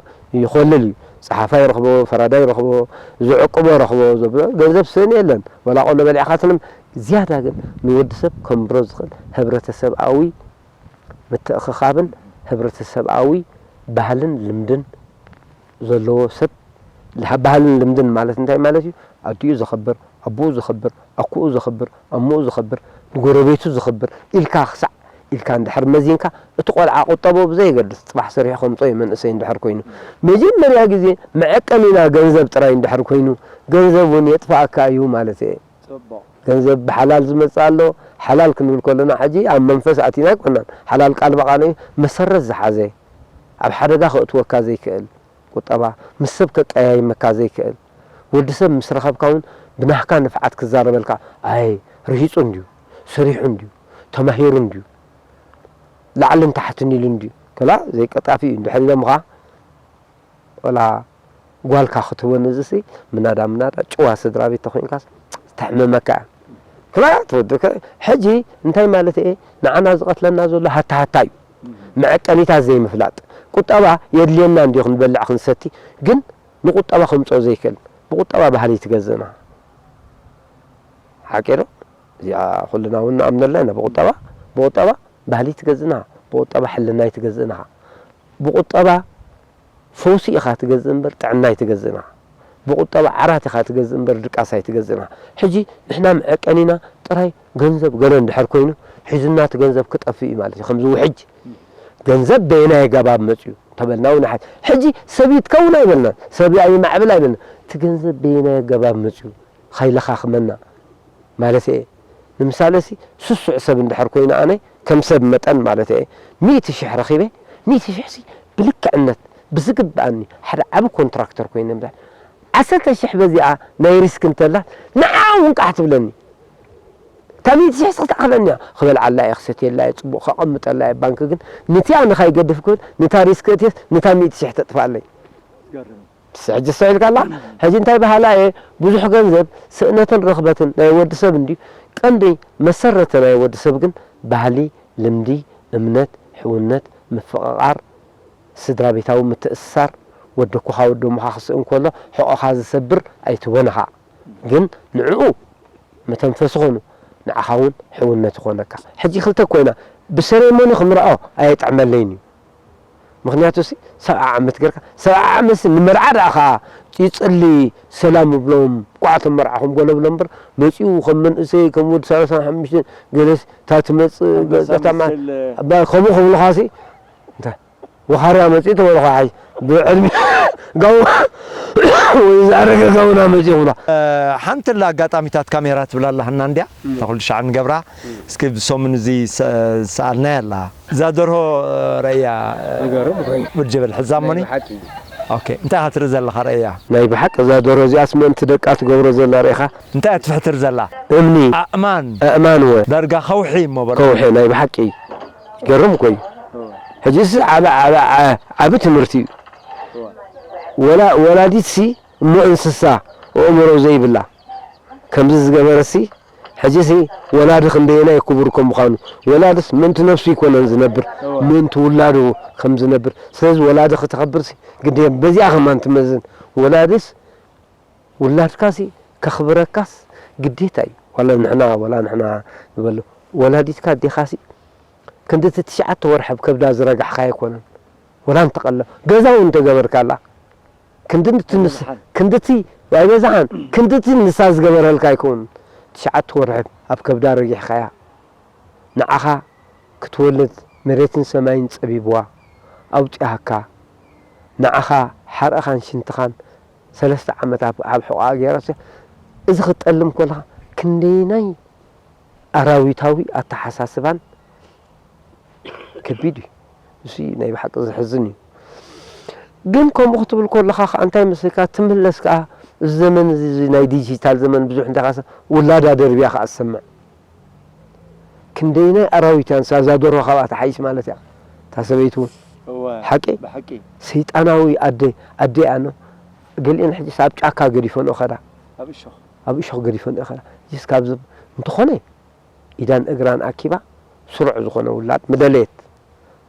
ይኾልል እዩ። ጸሓፋይ ረኽቦ፣ ፈራዳይ ረኽቦ፣ ዝዕቅቦ ረኽቦ፣ ዘብ-፣ ገንዘብ ስእን የለን። ወላ ቆሎ በሊዕኻ ትንም፣ ዝያዳ ግን ንወዲ ሰብ ከንብሮ ዝኽእል ህብረተሰብኣዊ ምትእኽኻብን ህብረተሰብኣዊ ባህልን ልምድን ዘለዎ ሰብ፣ ልሃ-፣ ባህልን ልምድን ማለት እንታይ ማለት እዩ? ኣዲኡ ዘኽብር፣ ኣቦኡ ዘኽብር፣ ኣኩኡ ዘኽብር፣ ኣሞኡ ዘኽብር፣ ንጎረቤቱ ዘኽብር ኢልካ ክሳዕ ኢልካ እንድሕር መዚንካ፣ እቲ ቆልዓ ቁጠቦ ብዘየገድስ ጽባሕ ሰሪሑ ከምጾ እዩ መንእሰይ እንድሕር ኮይኑ። መጀመርያ ግዜ መዐቀኒና ገንዘብ ጥራይ እንድሕር ኮይኑ፣ ገንዘብ እውን የጥፍኣካ እዩ ማለት እየ። ጽቡቕ። ገንዘብ ብሓላል ዝመጽእ ኣሎ። ሓላል ክንብል ከለና ሕጂ ኣብ መንፈስ ኣቲና ኣይኮናን። ሓላል ቃል ብቓል እዩ። መሰረት ዝሓዘ፣ ኣብ ሓደጋ ከእትወካ ዘይክእል ቁጠባ፣ ምስ ሰብ ከቀያይመካ ዘይክእል፣ ወዲ ሰብ ምስ ረኸብካ እውን ብናህካ ንፍዓት ክዛረበልካ፣ ኣይ ርሂጹ እንድዩ፣ ሰሪሑ እንድዩ፣ ተማሂሩ እንድዩ፣ ላዕልን ታሕትን ኢሉ እንድዩ፣ ከላ ዘይቀጣፊ እዩ። እንድሕር ኢሎምኻ፣ ወላ ጓልካ ክትህቦ ነዚሲ ምናዳ ምናዳ ጭዋ ስድራ ቤት ተኾይንካስ ተሕምመካ እያ። ክላ ትወድከ-፣ ሕጂ እንታይ ማለት እየ? ንዓና ዝቐትለና ዘሎ ሃታ ሃታ እዩ። መዐቀኒታት ዘይምፍላጥ። ቁጠባ የድልየና እንድዩ ክንበልዕ ክንሰቲ፣ ግን ንቁጠባ ከምጽኦ ዘይክእል። ብቁጠባ ባህሊ ትገዝእና። ሓቂ ዶ? እዚኣ ኩልና እውን ንኣምነላ ኢና። ብቁጠባ፣ ብቁጠባ ባህሊ ትገዝእና። ብቁጠባ ሕልና ኣይትገዝእና። ብቁጠባ ፈውሲ ኢኻ ትገዝእ እምበር ጥዕና ኣይትገዝእን ኢኻ። ብቁጠባ ዓራት ኢኻ ትገዝእ እምበር ድቃስ ኣይትገዝእን ኢኻ። ሕጂ ንሕና መዐቀኒና ጥራይ ገንዘብ ገለ እንድሕር ኮይኑ ሒዙና እቲ ገንዘብ ክጠፍእ እዩ ማለት እዩ። ከምዚ ውሕጅ ገንዘብ በየናይ ኣገባብ መፅዩ እንተበልና እውን ሓ-፣ ሕጂ ሰብ ይትከውን ኣይበልናን፣ ሰብ ይማዕብል ኣይበልናን። እቲ ገንዘብ በየናይ ኣገባብ መፅዩ? ከይለኻኽመና ማለት እየ። ንምሳሌ ሲ ስሱዕ ሰብ እንድሕር ኮይኑ ኣነ ከም ሰብ መጠን ማለት እየ ሚእቲ ሽሕ ረኺበ፣ ሚእቲ ሽሕ ሲ ብልክዕነት ብዝግብኣኒ ሓደ ዓቢ ኮንትራክተር ኮይነ እምበር ዓሰርተ ሽሕ በዚኣ ናይ ሪስክ እንተላ ንዓ እውን ቃሕ ትብለኒ። እታ ሚእቲ ሽሕ ሲ ክትኣኽለኒ እያ። ክበልዓላ እየ፣ ክሰትየላ እየ፣ ጽቡቕ ከቐምጠላ እየ። ባንክ ግን ንቲኣ ንኻይገድፍ ክብል ንታ ሪስክ እትየስ ንታ ሚእቲ ሽሕ ተጥፍኣለይ። ሕጂ ኣስተውዒልካ ኣላ? ሕጂ እንታይ በሃላ እየ? ብዙሕ ገንዘብ ስእነትን ርኽበትን ናይ ወዲ ሰብ እንድዩ። ቀንዲ መሰረተ ናይ ወዲ ሰብ ግን ባህሊ፣ ልምዲ፣ እምነት፣ ሕውነት፣ ምፍቕቓር፣ ስድራ ቤታዊ ምትእስሳር፣ ወዲ ኣኮኻ ወዲ እሞኻ ክስእን ከሎ ሕቖኻ ዝሰብር ኣይትወን ኢኻ። ግን ንዕኡ መተንፈሲ ኾኑ፣ ንዓኻ እውን ሕውነት ይኾነካ። ሕጂ ክልተ ኮይና ብሰሬሞኒ ክምርዖ ኣየጥዕመለይን እዩ። ምኽንያቱ ሲ ሰብዓ ዓመት ጌርካ፣ ሰብዓ ዓመት ሲ ንመርዓ ደኣ ኸዓ ይጽሊ፣ ሰላም ይብሎም፣ ኳዕ ተመርዓኹም ገለ ብሎም እምበር፣ መጺኡ ከም መንእሰይ፣ ከም ወዲ ሰላሳን ሓሙሽተን ገለስ፣ እታ ትመጽእ ከም ጋሳ ገጻ ማ-፣ መሰል ባ-፣ ከምኡ ክብሉኻ ሲ፣ እንታይ፣ ወኻርያ መጺኡ ተበልኻ፣ ሓይ፣ ብዕድመ ጋው-፣ ወይ ዝኣረገ ጋውና መጺኡ ክብሉኻ። ሓንቲ ኣላ ኣጋጣሚታት ካሜራ ትብል ኣላ፣ ሃና እንድያ፣ እም። እታ ኩሉ ሻዕ ንገብራ። እም። እስኪ ብሰሙን እዚ ሰ-፣ ዝሰኣልናያ ኣላ። እዛ ደርሆ ረእያ፣ ይገርም ኮይኑ። ውድ ጀበል፣ ሕዛ እሞኒ። ናይ ብሓቂ። ኦኬ፣ እንታይ ኢኻ ትርኢ ዘለኻ ረእያ? ናይ ብሓቂ እዛ ደርሆ እዚኣስ ምእንቲ ደቃ ትገብሮ ዘላ ርኢኻ? እንታይ እያ ትፍሕትር ዘላ? እምኒ። ኣእማን። ኣእማን ወ። ዳርጋ ከውሒ እሞ በል። ከውሒ ናይ ብሓቂ። ይገርም እኮ እዩ። እዎ። ሕጂስ ዓቢ፣ ዓቢ፣ ዓ-፣ ዓቢ ትምህርቲ እዩ። እዎ። ወላ-፣ ወላዲትሲ እሞ እንስሳ ኣእምሮ ዘይብላ ከምዚ ዝገበረሲ፣ ሕጂሲ ወላዲ ክንደየናይ ክቡር ከም ምዃኑ፣ ወላድስ ምእንቲ ነፍሱ ኣይኮነን ዝነብር፣ እወ። ምእንቲ ውላዱ ከም ዝነብር። ስለዚ ወላዲ ክተኽብርሲ ግዴ በዚኣ ከማን ትመዝን። ወላድስ ውላድካሲ ከኽብረካስ ግዴታ እዩ። ዋላ ንሕና፣ ዋላ ንሕና ንበሎ፣ ወላዲትካ ኣዴኻሲ ክንድቲ ትሽዓተ ወርሒ ኣብ ከብዳ ዝረጋሕካ ኣይኮነን። ወላ እንተቐለ-፣ ገዛ እውን እንተገበርካላ፣ ክንድቲ ንስ-፣ ኣይበዝሓን። ክንድቲ ኣይበዝሓን፣ ክንድቲ ንሳ ዝገበረልካ ኣይከውንን። ትሽዓተ ወርሒ ኣብ ከብዳ ረጊሕካያ፣ ንዓኻ ክትወልድ መሬትን ሰማይን ጸቢብዋ ኣውጺኣካ፣ ንዓኻ ሓርቕኻን ሽንትኻን ሰለስተ ዓመት ኣብ ኣብ ሕቖኣ ገይራቶ፣ እዚ ክትጠልም ከለኻ ክንደየናይ ኣራዊታዊ ኣተሓሳስባን ከቢድ እዩ። እዚ ናይ ብሓቂ ዘሕዝን እዩ። ግን ከምኡ ክትብል ከለኻ ከኣ እንታይ መስለካ ትምለስ ከኣ፣ እዚ ዘመን እዚ፣ እዚ ናይ ዲጂታል ዘመን ብዙሕ እንታይ ካሰ ውላዳ ደርብያ ከኣ ትሰምዕ። ክንደይናይ ኣራዊት እያ ንሳ፣ እዛ ደርሆ ካብኣ ትሓይሽ ማለት እያ። እታ ሰበይቲ እውን እወ፣ ሓቂ? ብሓቂ። ሰይጣናዊ ኣደ፣ ኣደ እያ ኖ። ገሊአን ሕጂስ ኣብ ጫካ ገዲፈንኦ ከዳ። ኣብ እሾኽ። ኣብ እሾኽ ገዲፈንኦ ከዳ። ሕጂስ ካብዚ እንተኾነ ኢዳን እግራን ኣኪባ ስሩዕ ዝኾነ ውላድ ምደለየት።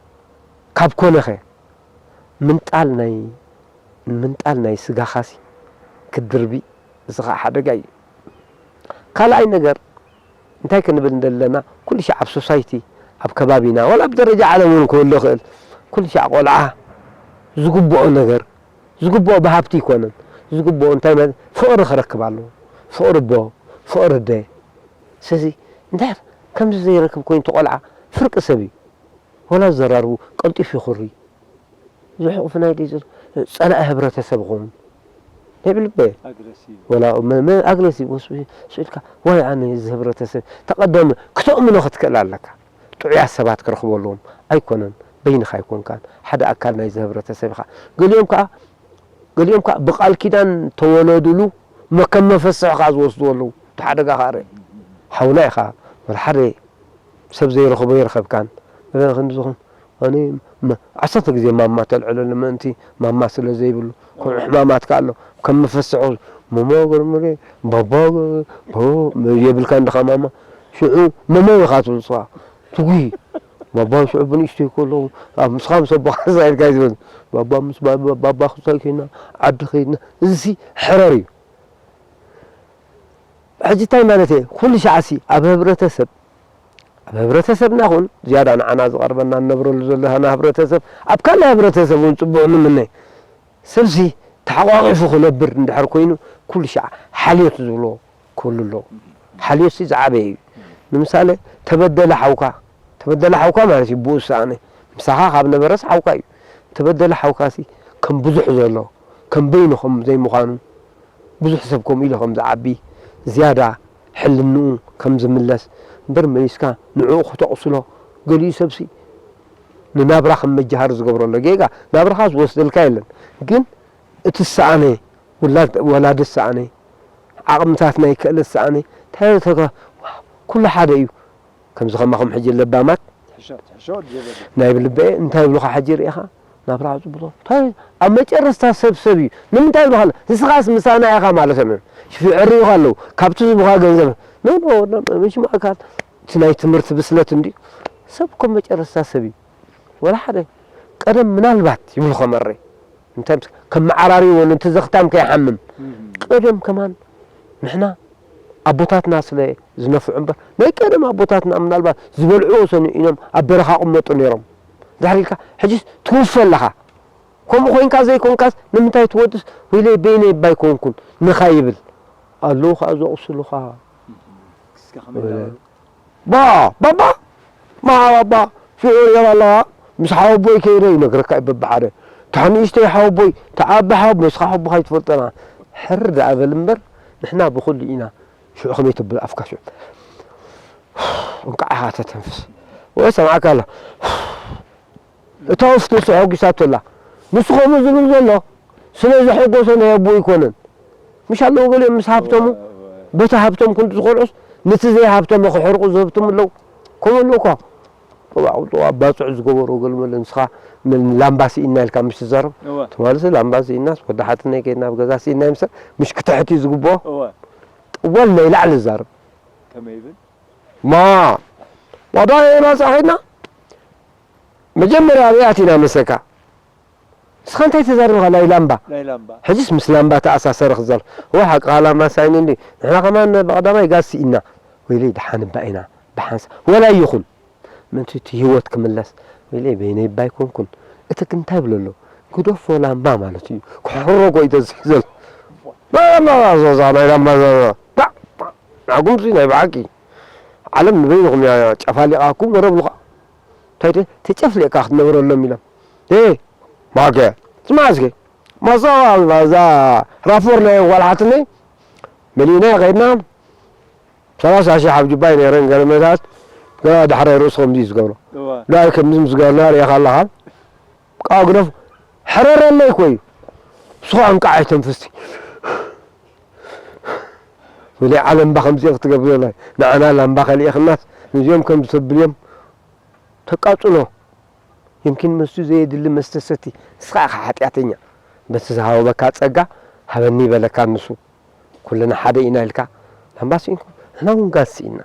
ካብ ኮነኸ ምንጣል ናይ፣ ምንጣል ናይ ስጋኻሲ ክትድርቢ፣ እዚ ኸዓ ሓደጋ እዩ። ካልኣይ ነገር እንታይ ክንብል እንደለና፣ ኩሉ ሻዕ ኣብ ሶሳይቲ፣ ኣብ ከባቢና፣ ዋላ ኣብ ደረጃ ዓለም እውን ክህሉ ይኽእል፣ ኩሉ ሻዕ ቆልዓ ዝግብኦ ነገር፣ ዝግብኦ ብሃብቲ ይኮነን፣ ዝግብኦ እንታይ ማለት ፍቕሪ ክረክብ ኣለዎ። ፍቕሪ ኣቦ፣ ፍቕሪ ኣደ። ስለዚ እንታይ ከምዚ ዘይረክብ ኮይኑ እቲ ቆልዓ ፍርቂ ሰብ እዩ። ወላ ዘራርቡ ቀልጢፉ ይኹሪ። ዝሕቑፍናይ ድዩ ዘሎ? ጸላኢ ህብረተሰብ ይኸውን። ናይ ብልበ ኣግረሲቭ። ወላ መ-፣ መ-፣ ኣግረሲቭ ወስ-፣ ስኢልካ፣ ዋይ ኣነ እዚ ህብረተሰብ ተቐደም ክተእምኖ ክትክእል ኣለካ። ጥዑያት ሰባት ክረኽቡ ኣለዎም። ኣይኮነን፣ በይንኻ ኣይኮንካን። ሓደ ኣካል ናይዚ ህብረተሰብ ኢኻ። ገሊኦም ከኣ፣ ገሊኦም ከኣ ብቃል ኪዳን ተወለዱሉ መከም መፈስሒ ከኣ ዝወስድዎ ኣለዉ። እቲ ሓደጋ ከኣ ርእ። ሓውና ኢኻ፣ ወላ ሓደ ሰብ ዘይረኸቦ ይረኸብካን። ክንዲ ዝኾን ኣነ መ-፣ ዓሰርተ ግዜ ማማ ተልዕለሉ ምእንቲ ማማ ስለ ዘይብሉ፣ ከምኡ ሕማማት ከኣ ኣሎ። ከም መፈስሒ መማ ገርመለ፣ ባባ ገ-፣ ባባ የብልካ እንድኻ ማማ። ሽዑ መማ ኢኻ ትብል ንስኻ። ትጉሂ። ባባ ሽዑ ብንእሽተይ ከለዉ፣ ኣብ ምስኻ ምስ ኣቦኻ ሳይድካ እዩ ዝብል። ባባ ምስ ባባ፣ ባባ ክሳይ ኮይና፣ ዓዲ ከይድና። እዚሲ ሕረር እዩ። ሕጂ እንታይ ማለት እየ? ኩሉ ሻዕሲ ኣብ ህብረተሰብ፣ ኣብ ህብረተሰብና ኹን ዝያዳ ንዓና ዝቐርበና ንነብረሉ ዘለና ህብረተሰብ፣ ኣብ ካልእ ህብረተሰብ እውን ጽቡቕ ንምነ። ሰብሲ ተሓቋቒፉ ክነብር እንድሕር ኮይኑ፣ ኩሉ ሻዕ ሓልዮት ዝብሎ ክህሉ ኣለዎ። ሓልዮትሲ ዝዓበየ እዩ። ንምሳሌ፣ ተበደለ ሓውካ፣ ተበደለ ሓውካ ማለት እዩ፣ ብኡ ዝሰኣነ። ምሳኻ ካብ ነበረስ ሓውካ እዩ። ተበደለ ሓውካሲ ከም ብዙሕ ዘሎ፣ ከም በይኑ ከም ዘይምዃኑ፣ ብዙሕ ሰብ ከምኡ ኢሉ ከም ዝዓቢ፣ ዝያዳ ሕልንኡ ከም ዝምለስ፣ እምበር መሊስካ ንዕኡ ክተቑስሎ፣ ገሊኡ ሰብሲ ንናብራ ከም መጃሃሪ ዝገብሮ ኣሎ። ጌጋ ናብራኻ ዝወስደልካ የለን። ግን እቲ ዝሰኣነ፣ ውላድ፣ ወላዲ ዝሰኣነ፣ ዓቕምታት ናይ ክእለት ዝሰኣነ፣ እንታይ ተጋ-፣ ኩሉ ሓደ እዩ። ከምዚ ከማኹም ሕጂ ለባማት ትሕሾ፣ ትሕሾ ድየ በሊ። ናይ ብልበ እንታይ ይብሉኻ ሕጂ ርኢኻ? ናብራ ኣጽብጦ። እንታይ? ኣብ መጨረስታ ሰብ ሰብ እዩ። ንምንታይ ይብሉኻ? ንስኻስ ምሳና ኢኻ ማለቶም እዮም። ሽፊ ዕርዩኻ ኣለዉ። ካብቲ ዝቡኻ ገንዘብ። ኖ፣ ኖ፣ ኖ፣ ኖ፣ ምሽ ማእካል። እቲ ናይ ትምህርቲ ብስለት እንድዩ። ሰብ እኮ መጨረስታ ሰብ እዩ። ወላ ሓደ። ቀደም ምናልባት ይብሉ ከመረ። እንታይ ምስ-፣ ከመዓራርይዎ ነቲ ዘኽታም ከይሓምም። እም። ቀደም ከማን ንሕና ኣቦታትና ስለ ዝነፍዑ እምበር፣ ናይ ቀደም ኣቦታትና ምናልባት ዝበልዕዎ ሰኒኡ ኢኖም ኣብ በረኻ ቅመጡ ነይሮም። ድሕሪ ኢልካ፣ ሕጂስ ትውፈ ኣለኻ። ከምኡ ኮይንካ ዘይኮንካስ ንምንታይ ትወድስ? ወይለይ በይነይ እባ ኣይኮንኩን ንኻ ይብል። ኣለዉ ኸኣ ዘቑስሉኻ። እስከ ከመይ ወለ-፣ እንዳበሉ? ባ-፣ ባባ፣ ማ-፣ ባባ፣ ሽዑ የባላ፣ ምስ ሓወቦይ ከይደ ይነግረካ እዩ በብሓደ። እታ ንእሽተይ ሓወቦይ፣ እታ ዓቢ ሓወቦ፣ ንስኻ ሓወቦኻ ኣይትፈልጦና። ሕር ደኣ በል እምበር፣ ንሕና ብኹሉ ኢና። ሽዑ ከመይ ተብል ኣፍካ ሽዑ? እንቃዕ ኢኻ ተተንፍስ። ወይ ሰምዓካ ኣሎ። እታ ወፍቲ ንሱ ሓጒሳቶ ኣላ። ንሱ ከምኡ ዝብል ዘሎ ስለ ዘሐጎሶ ናይ ኣቦኡ ኣይኮነን። ምሽ ኣለዉ ገሊኦም ምስ ሃብተሙ፣ እወ፣ እወ። በቲ ሃብቶም ክንዲ ዝኮልዑስ፣ ነቲ ዘይሃብተሞ ክሕርቁ ዝህብትሙ ኣለዉ። ከምኡ ኣለዉ እኳ። እዋ፣ እዋ፣ ባጽዕ ዝገበሩ ገለ መለ ንስኻ ን-፣ ላምባ ስኢና ኢልካ ምሽ ትዛረብ። እወ። ትማልሲ ላምባ ስኢናስ ወዲ ሓትነይ ከይድና ኣብ ገዛ ስኢና ይምሰል። ምሽ ክትሕት እዩ ዝግብኦ። እወ። ጥወል ናይ ላዕሊ ዝዛረብ። ከመይ ይብል? ማ፣ ዋዳ ኤና ጻሒና? መጀመርያ ኣበይ ኣቲና መሰካ? ንስኻ እንታይ ተዛርብኻ? ናይ ላምባ። ናይ ላምባ። ሕጂስ ምስ ላምባ ተኣሳሰረ ክዛል። እወ፣ ሓቅኻ ላምባ ሳይኒ እንዲ። ንሕና ከማን ብቐዳማይ ጋዝ ስኢና። ወይለይ፣ ደሓን እባ ኢና። ብሓንሳ-፣ ወላ ይኹን። ምእንቲ እቲ ህይወት ክምለስ። ወይለይ፣ በይነይ እባ ኣይኮንኩን። እቲ ግን እንታይ ይብሎ ኣሎ? ግደፎ ላምባ ማለት እዩ። ክሕረጎ እዩ ተዝሒ ዘሎ። ላምባ፣ ዞዛ፣ ናይ ላምባ ዞዛ። ባ፣ ባ። ንዓኹም ሲ ናይ ብሓቂ ዓለም ንበይንኹም እያ ጨፋሊቓኩም ወረብሉኻ። እንታይ ደ-፣ ተጨፍሊቕካ ክትነብረሎም ኢሎም። እ፣ ማከ፣ ስማዕ እስከ። ማሳዋ እዛ ራፎር ናይ ጓል ሓትነይ መሊእና ከይድና ሰላሳ ሺሕ ኣብ ጁባይ ነይረን ገለ መታት ገና ዳሕራይ ርእሱ ከምዚ እዩ ዝገብሮ። እዋ። ዳይ ከምዚ ምስ ገርና ርእኻ ኣለኻ። ቃ ግደፍ ሕረረለይ እኮ እዩ። ስኻ እንቃዕ ኣይተንፍስቲ። ወደ ዓለም ባኸምዚ ክትገብር ዘላ ንዓና ላምባ ከሊእኽናስ ንዚኦም ከም ዝተብልዮም ተቃጽሎ። የምኪን መስቱ ዘየድሊ መስተ ሰቲ፣ ንስኻ ኢኻ ሓጢኣተኛ። በቲ ዝሃበካ ጸጋ ሃበኒ በለካ ንሱ። ኩልና ሓደ ኢና ኢልካ ላምባ ስኢንኩም፣ ንሕና እውን ጋዝ ስኢና።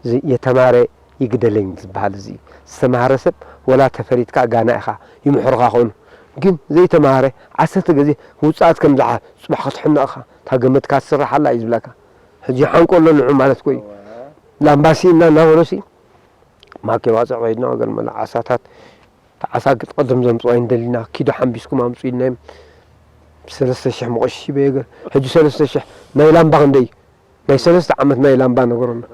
እዚ የተማረ ይግደለኝ ዝበሃል እዚ ዝተማሃረ ሰብ ወላ ተፈሪድካ ጋና ኢኻ ይምሕሩኻ ኾኑ። ግን ዘይተማሃረ ዓሰርተ ግዜ ውጽኣት ከም ዝሓ-፣ ጽባሕ ክትሕነቕ ኢኻ። እታ ገመትካ ትስራሕ ኣላ እዩ ዝብለካ። ሕጂ ሓንቆሎ ንዑ ማለት እኮ እዩ። ላምባ ስኢና እናበሎ ሲ ማኬ ባጽዕ ከይድና ወገን መላ ዓሳታት፣ እታ ዓሳ ቅድም ዘምጽዋ ይንደሊና፣ ኪዶ ሓምቢስኩም ኣምጹ ኢልናዮም። ሰለስተ ሽሕ መቆሽ በየገ፣ ሕጂ ሰለስተ ሽሕ ናይ ላምባ ክንደይ እዩ? ናይ ሰለስተ ዓመት ናይ ላምባ ነገሮና።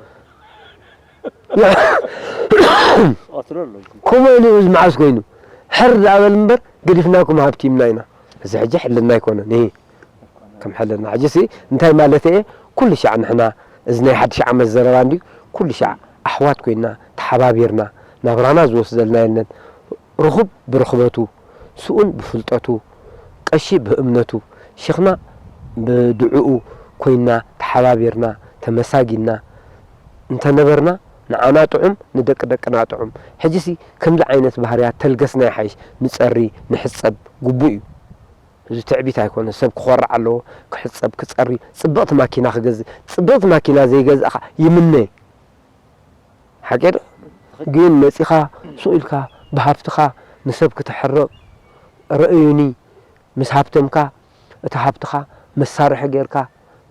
ከምኡ ኢሉ እዚ መዓስ ኮይኑ? ሕር ዳበል እምበር ገዲፍናኩም ሃብቲምና ኢና። እዚ ሕጂ ሕልና ኣይኮነን። ይሄ ከም ሕልና። ሕጂ ሲ እንታይ ማለት እየ? ኩሉ ሻዕ ንሕና፣ እዚ ናይ ሓድሽ ዓመት ዘረባ እንድዩ፣ ኩሉ ሻዕ ኣሕዋት ኮይና፣ ተሓባቢርና፣ ናብራና ዝወስደልና የለን። ርኹብ ብርኽበቱ፣ ስኡን ብፍልጠቱ፣ ቀሺ ብእምነቱ፣ ሽኽና ብድዕኡ ኮይና፣ ተሓባቢርና፣ ተመሳጊንና እንተነበርና፣ ንዓና ጥዑም፣ ንደቂ ደቅና ጥዑም። ሕጂሲ ከምዚ ዓይነት ባህርያት ተልገስና ይሓይሽ፣ ንጸሪ፣ ንሕጸብ፣ ግቡእ እዩ። እዚ ትዕቢት ኣይኮነ፣ ሰብ ክኾርዕ ኣለዎ፣ ክሕጸብ፣ ክጸሪ፣ ጽብቕቲ ማኪና ክገዝእ፣ ጽብቕቲ ማኪና ዘይገዛእኻ ይምነ። ሓቂ ዶ? ግን መጺኻ ሱቕ ኢልካ ብሃብትኻ ንሰብ ክተሕርቕ፣ ረእዩኒ፣ ምስ ሃብተምካ፣ እቲ ሃብትኻ መሳርሒ ጌርካ፣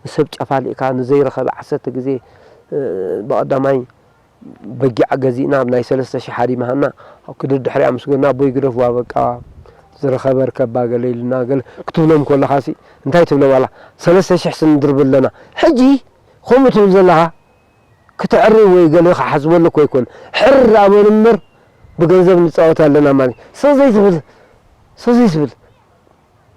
ንሰብ ጨፋሊቕካ፣ ንዘይረኸበ ዓሰርተ ግዜ፣ እ፣ ብቐዳማይ በጊዕ ገዚእና፣ ኣብ ናይ ሰለስተ ሽሕ ሃዲምሃና፣ ኣብ ክድር ድሕሪኣ ምስ ጎና፣ "ኣቦይ ግደፍዋ በቃ፣ ዝረኸበ ርከባ" ገለ ኢሉና፣ ገለ ክትብሎም ከለኻሲ፣ እንታይ ትብሎም ኣላ? "ሰለስተ ሽሕ ስንድርብ ኣለና። ሕጂ ከምኡ ትብል ዘለኻ?" ክትዕሪ ወይ ገለ ክሓስበሉ እኮ ኣይኮን። ሕር ኣበሉ እምበር ብገንዘብ ንጻወት ኣለና ማለት እዩ። ስቕ ዘይትብል፣ ስቕ ዘይትብል።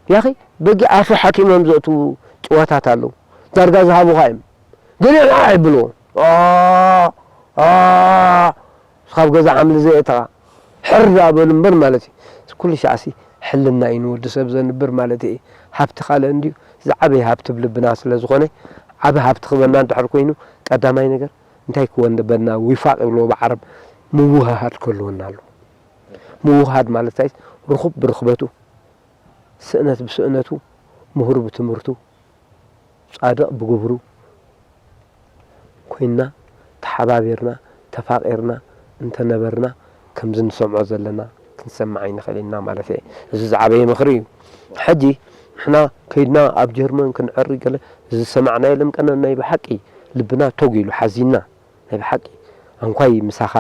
ያኺ በጊዕ ኣፉ ሓኪሞም ዘእትዉ ጭዋታት ኣለዉ። ዳርጋ ዝሃቡኻ እዮም። ገሊኦም ንዓ ይብልዎ። ኣ፣ ኣ፣ ካብ ገዛ ሓምሊ ዘየእተኻ። ሕር ኣበሉ እምበር ማለት እዩ። ኩሉ ሻዕሲ ሕልና እዩ ንወዲ ሰብ ዘንብር ማለት እዩ። ሃብቲ ካልእ እንድዩ፣ ዝዓበየ ሃብቲ ብልብና ስለ ዝኾነ፣ ዓቢ ሃብቲ ክበና እንድሕር ኮይኑ፣ ቀዳማይ ነገር እንታይ ክወንበና ዊፋቅ ይብልዎ ብዓረብ፣ ምውህሃድ ክህልወና ኣለዎ። ምውህሃድ ማለት እንታይ? ርኹብ ብርኽበቱ፣ ስእነት ብስእነቱ፣ ምሁር ብትምህርቱ፣ ጻድቕ ብግብሩ ኮይንና፣ ተሓባቢርና፣ ተፋቒርና እንተነበርና፣ ከምዚ ንሰምዖ ዘለና ክንሰምዕ ኣይንኽእል ኢና ማለት እየ። እዚ ዝዓበየ ምኽሪ እዩ። ሕጂ ንሕና ከይድና ኣብ ጀርመን ክንዕሪ ገለ ዝሰማዕናዮ ልምቀና ናይ ብሓቂ ልብና ቶግ ኢሉ ሓዚንና። ናይ ብሓቂ ኣንኳይ ምሳኻ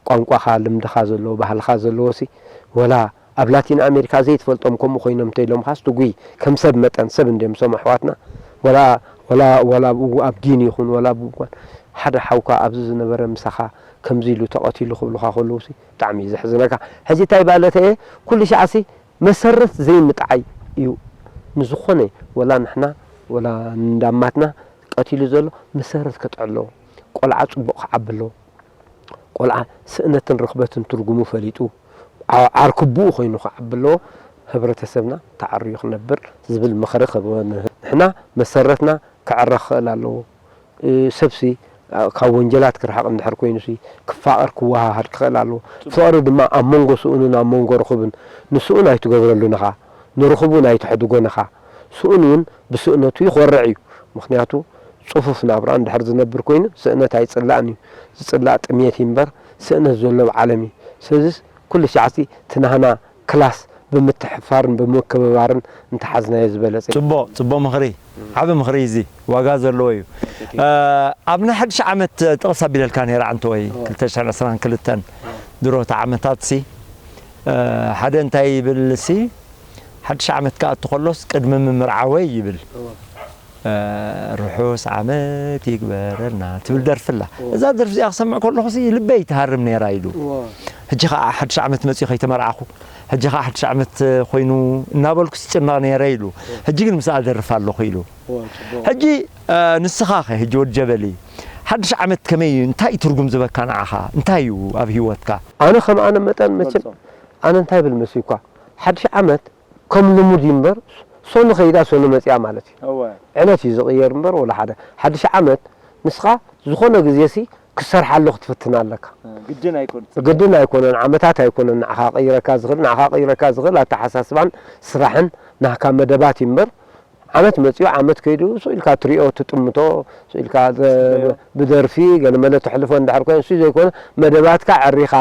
ቋንቋኻ፣ ልምድኻ ዘለዎ፣ ባህልኻ ዘለዎሲ፣ ወላ ኣብ ላቲን ኣሜሪካ ዘይትፈልጦም ከምኡ ኮይኖም እንተኢሎምኻስ ትጉይ፣ ከም ሰብ መጠን፣ ሰብ እንድዮም እሶም ኣሕዋትና፣ ወላ፣ ወላ፣ ወላ ብኡ ኣብ ጊኒ ይኹን፣ ወላ ብኡ እኳን ሓደ ሓውካ ኣብዚ ዝነበረ ምሳኻ ከምዚ ኢሉ ተቐቲሉ ክብሉኻ ከለውሲ ብጣዕሚ እዩ ዘሕዝነካ። ሕጂ እንታይ ማለት እየ፣ ኩሉ ሻዕሲ መሰረት ዘይምጥዓይ እዩ። ንዝኾነ ወላ ንሕና ወላ እንዳማትና ቀቲሉ ዘሎ መሰረት ከጥዕሎ፣ ቆልዓ ጽቡቕ ክዓቢ ኣለዎ። ቆልዓ ስእነትን ርኽበትን ትርጉሙ ፈሊጡ፣ ዓ-፣ ዓርኩ ኣቦኡ ኮይኑ ክዓቢ ኣለዎ። ህብረተሰብና ተዓርዩ ክነብር ዝብል ምኽሪ ክህብ። ንሕና መሰረትና ክዕረ ክኽእል ኣለዎ። እ፣ ሰብሲ፣ እ፣ ካብ ወንጀላት ክርሕቕ እንድሕር ኮይኑሲ፣ ክፋቐር ክወሃሃድ ክኽእል ኣለዎ። ፍቕሪ ድማ ኣብ መንጎ ስኡንን ኣብ መንጎ ርኹብን፣ ንስኡን ኣይትገብረሉን ኢኻ፣ ንርኹብ እውን ኣይተሕድጎን ኢኻ። ስኡን እውን ብስእነቱ ይኾርዕ እዩ። ምኽንያቱ፣ ጽፉፍ ናብራ እንድሕር ዝነብር ኮይኑ፣ ስእነት ኣይጽላእን እዩ። ዝጽላእ ጥሜት እዩ እምበር፣ ስእነት ዘሎ ኣብ ዓለም እዩ። ስለዚስ፣ ኩሉ ሻዕሲ እቲ ናህና ክላስ ብምትሕፍፋርን ብምክብባርን እንተሓዝናዮ ዝበለጸ እዩ። ጽቡቕ፣ ጽቡቕ ምኽሪ። ዓቢ ምኽሪ እዩ እዚ። ዋጋ ዘለዎ እዩ። እ፣ ኣብ ናይ ሓድሽ ዓመት ጥቕስ ኣቢለልካ ነይረ ዓንተወይ፣ ክልተ ሽሕን ዕስራን ክልተን ድሮ እቲ ዓመታት ሲ፣ እ፣ ሓደ እንታይ ይብል ሲ፣ ሓድሽ ዓመት ክኣቱ ከሎስ ቅድሚ ምምርዓወይ ይብል። እ፣ ርሑስ ዓመት ይግበረልና ትብል ደርፊ ኣላ። እዋ። እዛ ደርፊ እዚኣ ክሰምዕ ከለኹ ሲ ልበይ ትሃርም ነይራ ኢሉ። እዋ። ሕጂ ኸዓ ሓድሽ ዓመት መጺኡ ከይተመርዓኹ፣ ሕጂ ኸዓ ሓድሽ ዓመት ኮይኑ እናበልኩ ስጭነቕ ነይረ ኢሉ። እዋ። ሕጂ ግን ምስኣ ደርፍ ኣለኹ ኢሉ። እዋ፣ ጽቡቕ። ሕጂ፣ እ፣ ንስኻ ኸ ሕጂ ወዲ ጀበሊ፣ ሓድሽ ዓመት ከመይ እዩ? እንታይ እዩ ትርጉም ዝበካ ንዓኻ? እንታይ እዩ ኣብ ህይወትካ? ኣነ ከም ኣነ መጠን መቸም፣ ገልጾ። ኣነ እንታይ ብል መሲልኳ? ሓድሽ ዓመት ከም ልሙድ እዩ እምበር፣ ሶኒ ከይዳ ሶኒ መጺኣ ማለት እዩ። እወ። ዕለት እዩ ዝቕየር እምበር፣ ወላ ሓደ። ሓድሽ ዓመት ንስኻ ዝኾነ ግዜሲ ክትሰርሓሉ ክትፍትን ኣለካ። እ፣ ግድን ኣይኮን። ግድን ኣይኮነን፣ ዓመታት ኣይኮነን ንዓኻ ቀይረካ ዝኽእል፣ ንዓኻ ቀይረካ ዝኽእል ኣተሓሳስባን ስራሕን ናህካ መደባት እዩ እምበር፣ ዓመት መጺኡ፣ ዓመት ከይዱ፣ ስቕ ኢልካ ትሪኦ፣ ትጥምቶ፣ ስቕ ኢልካ ዘ-፣ ትጽበዮ። ብደርፊ፣ ገለ መለ ተሕልፎ እንድሕር ኮይኑ፣ እሱ ዘይኮነ መደባትካ ዕሪኻ፣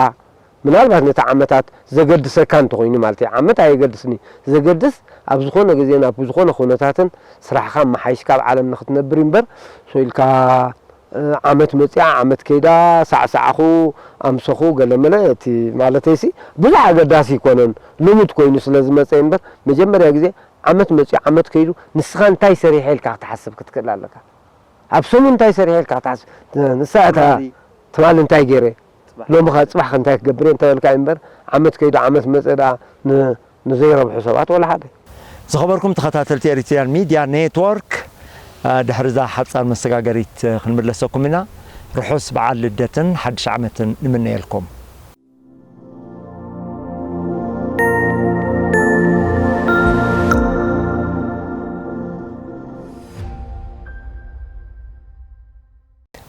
ምናልባት ነቲ ዓመታት ዘገድሰካ እንተኾይኑ ማለት እዩ። ዓመት ኣየገድስን እዩ። ዘገድስ ኣብ ዝኾነ ግዜን ኣብ ዝኾነ ኩነታትን ስራሕካ ኣመሓይሽካ ኣብ ዓለም ንኽትነብር እዩ እምበር፣ ስቕ ኢልካ፣ እ፣ ዓመት መጺኣ፣ ዓመት ከይዳ፣ ሳዕሳዕኹ፣ ኣምሰኹ፣ ገለ መለ፣ እቲ ማለተይሲ ብዙሕ ኣገዳሲ ኣይኮነን። ልሙድ ኮይኑ ስለ ዝመጸ እዩ እምበር፣ መጀመርያ ግዜ ዓመት መጺኡ ዓመት ከይዱ ንስኻ እንታይ ሰሪሐ ኢልካ ክትሓስብ ክትክእል ኣለካ። ኣብ ሰሙን እንታይ ሰሪሐ ኢልካ ክትሓስብ፣ ንሳ እታ ትማሊ። ትማሊ እንታይ ገይረ፣ ጽባሕ። ሎሚ ኸ ጽባሕ ከ እንታይ ክገብር እየ እንተበልካ እዩ እምበር፣ ዓመት ከይዱ ዓመት መጸ ደኣ ን-፣ ንዘይረብሑ ሰባት ወላ ሓደ። ዝኸበርኩም ተኸታተልቲ ኤሪትሪያን ሚድያ ኔትወርክ፣ እ፣ ድሕሪ እዛ ሓጻር መሰጋገሪት፣ እ፣ ክንምለሰኩም ኢና። ርሑስ በዓል ልደትን ሓድሽ ዓመትን ንምነየልኩም።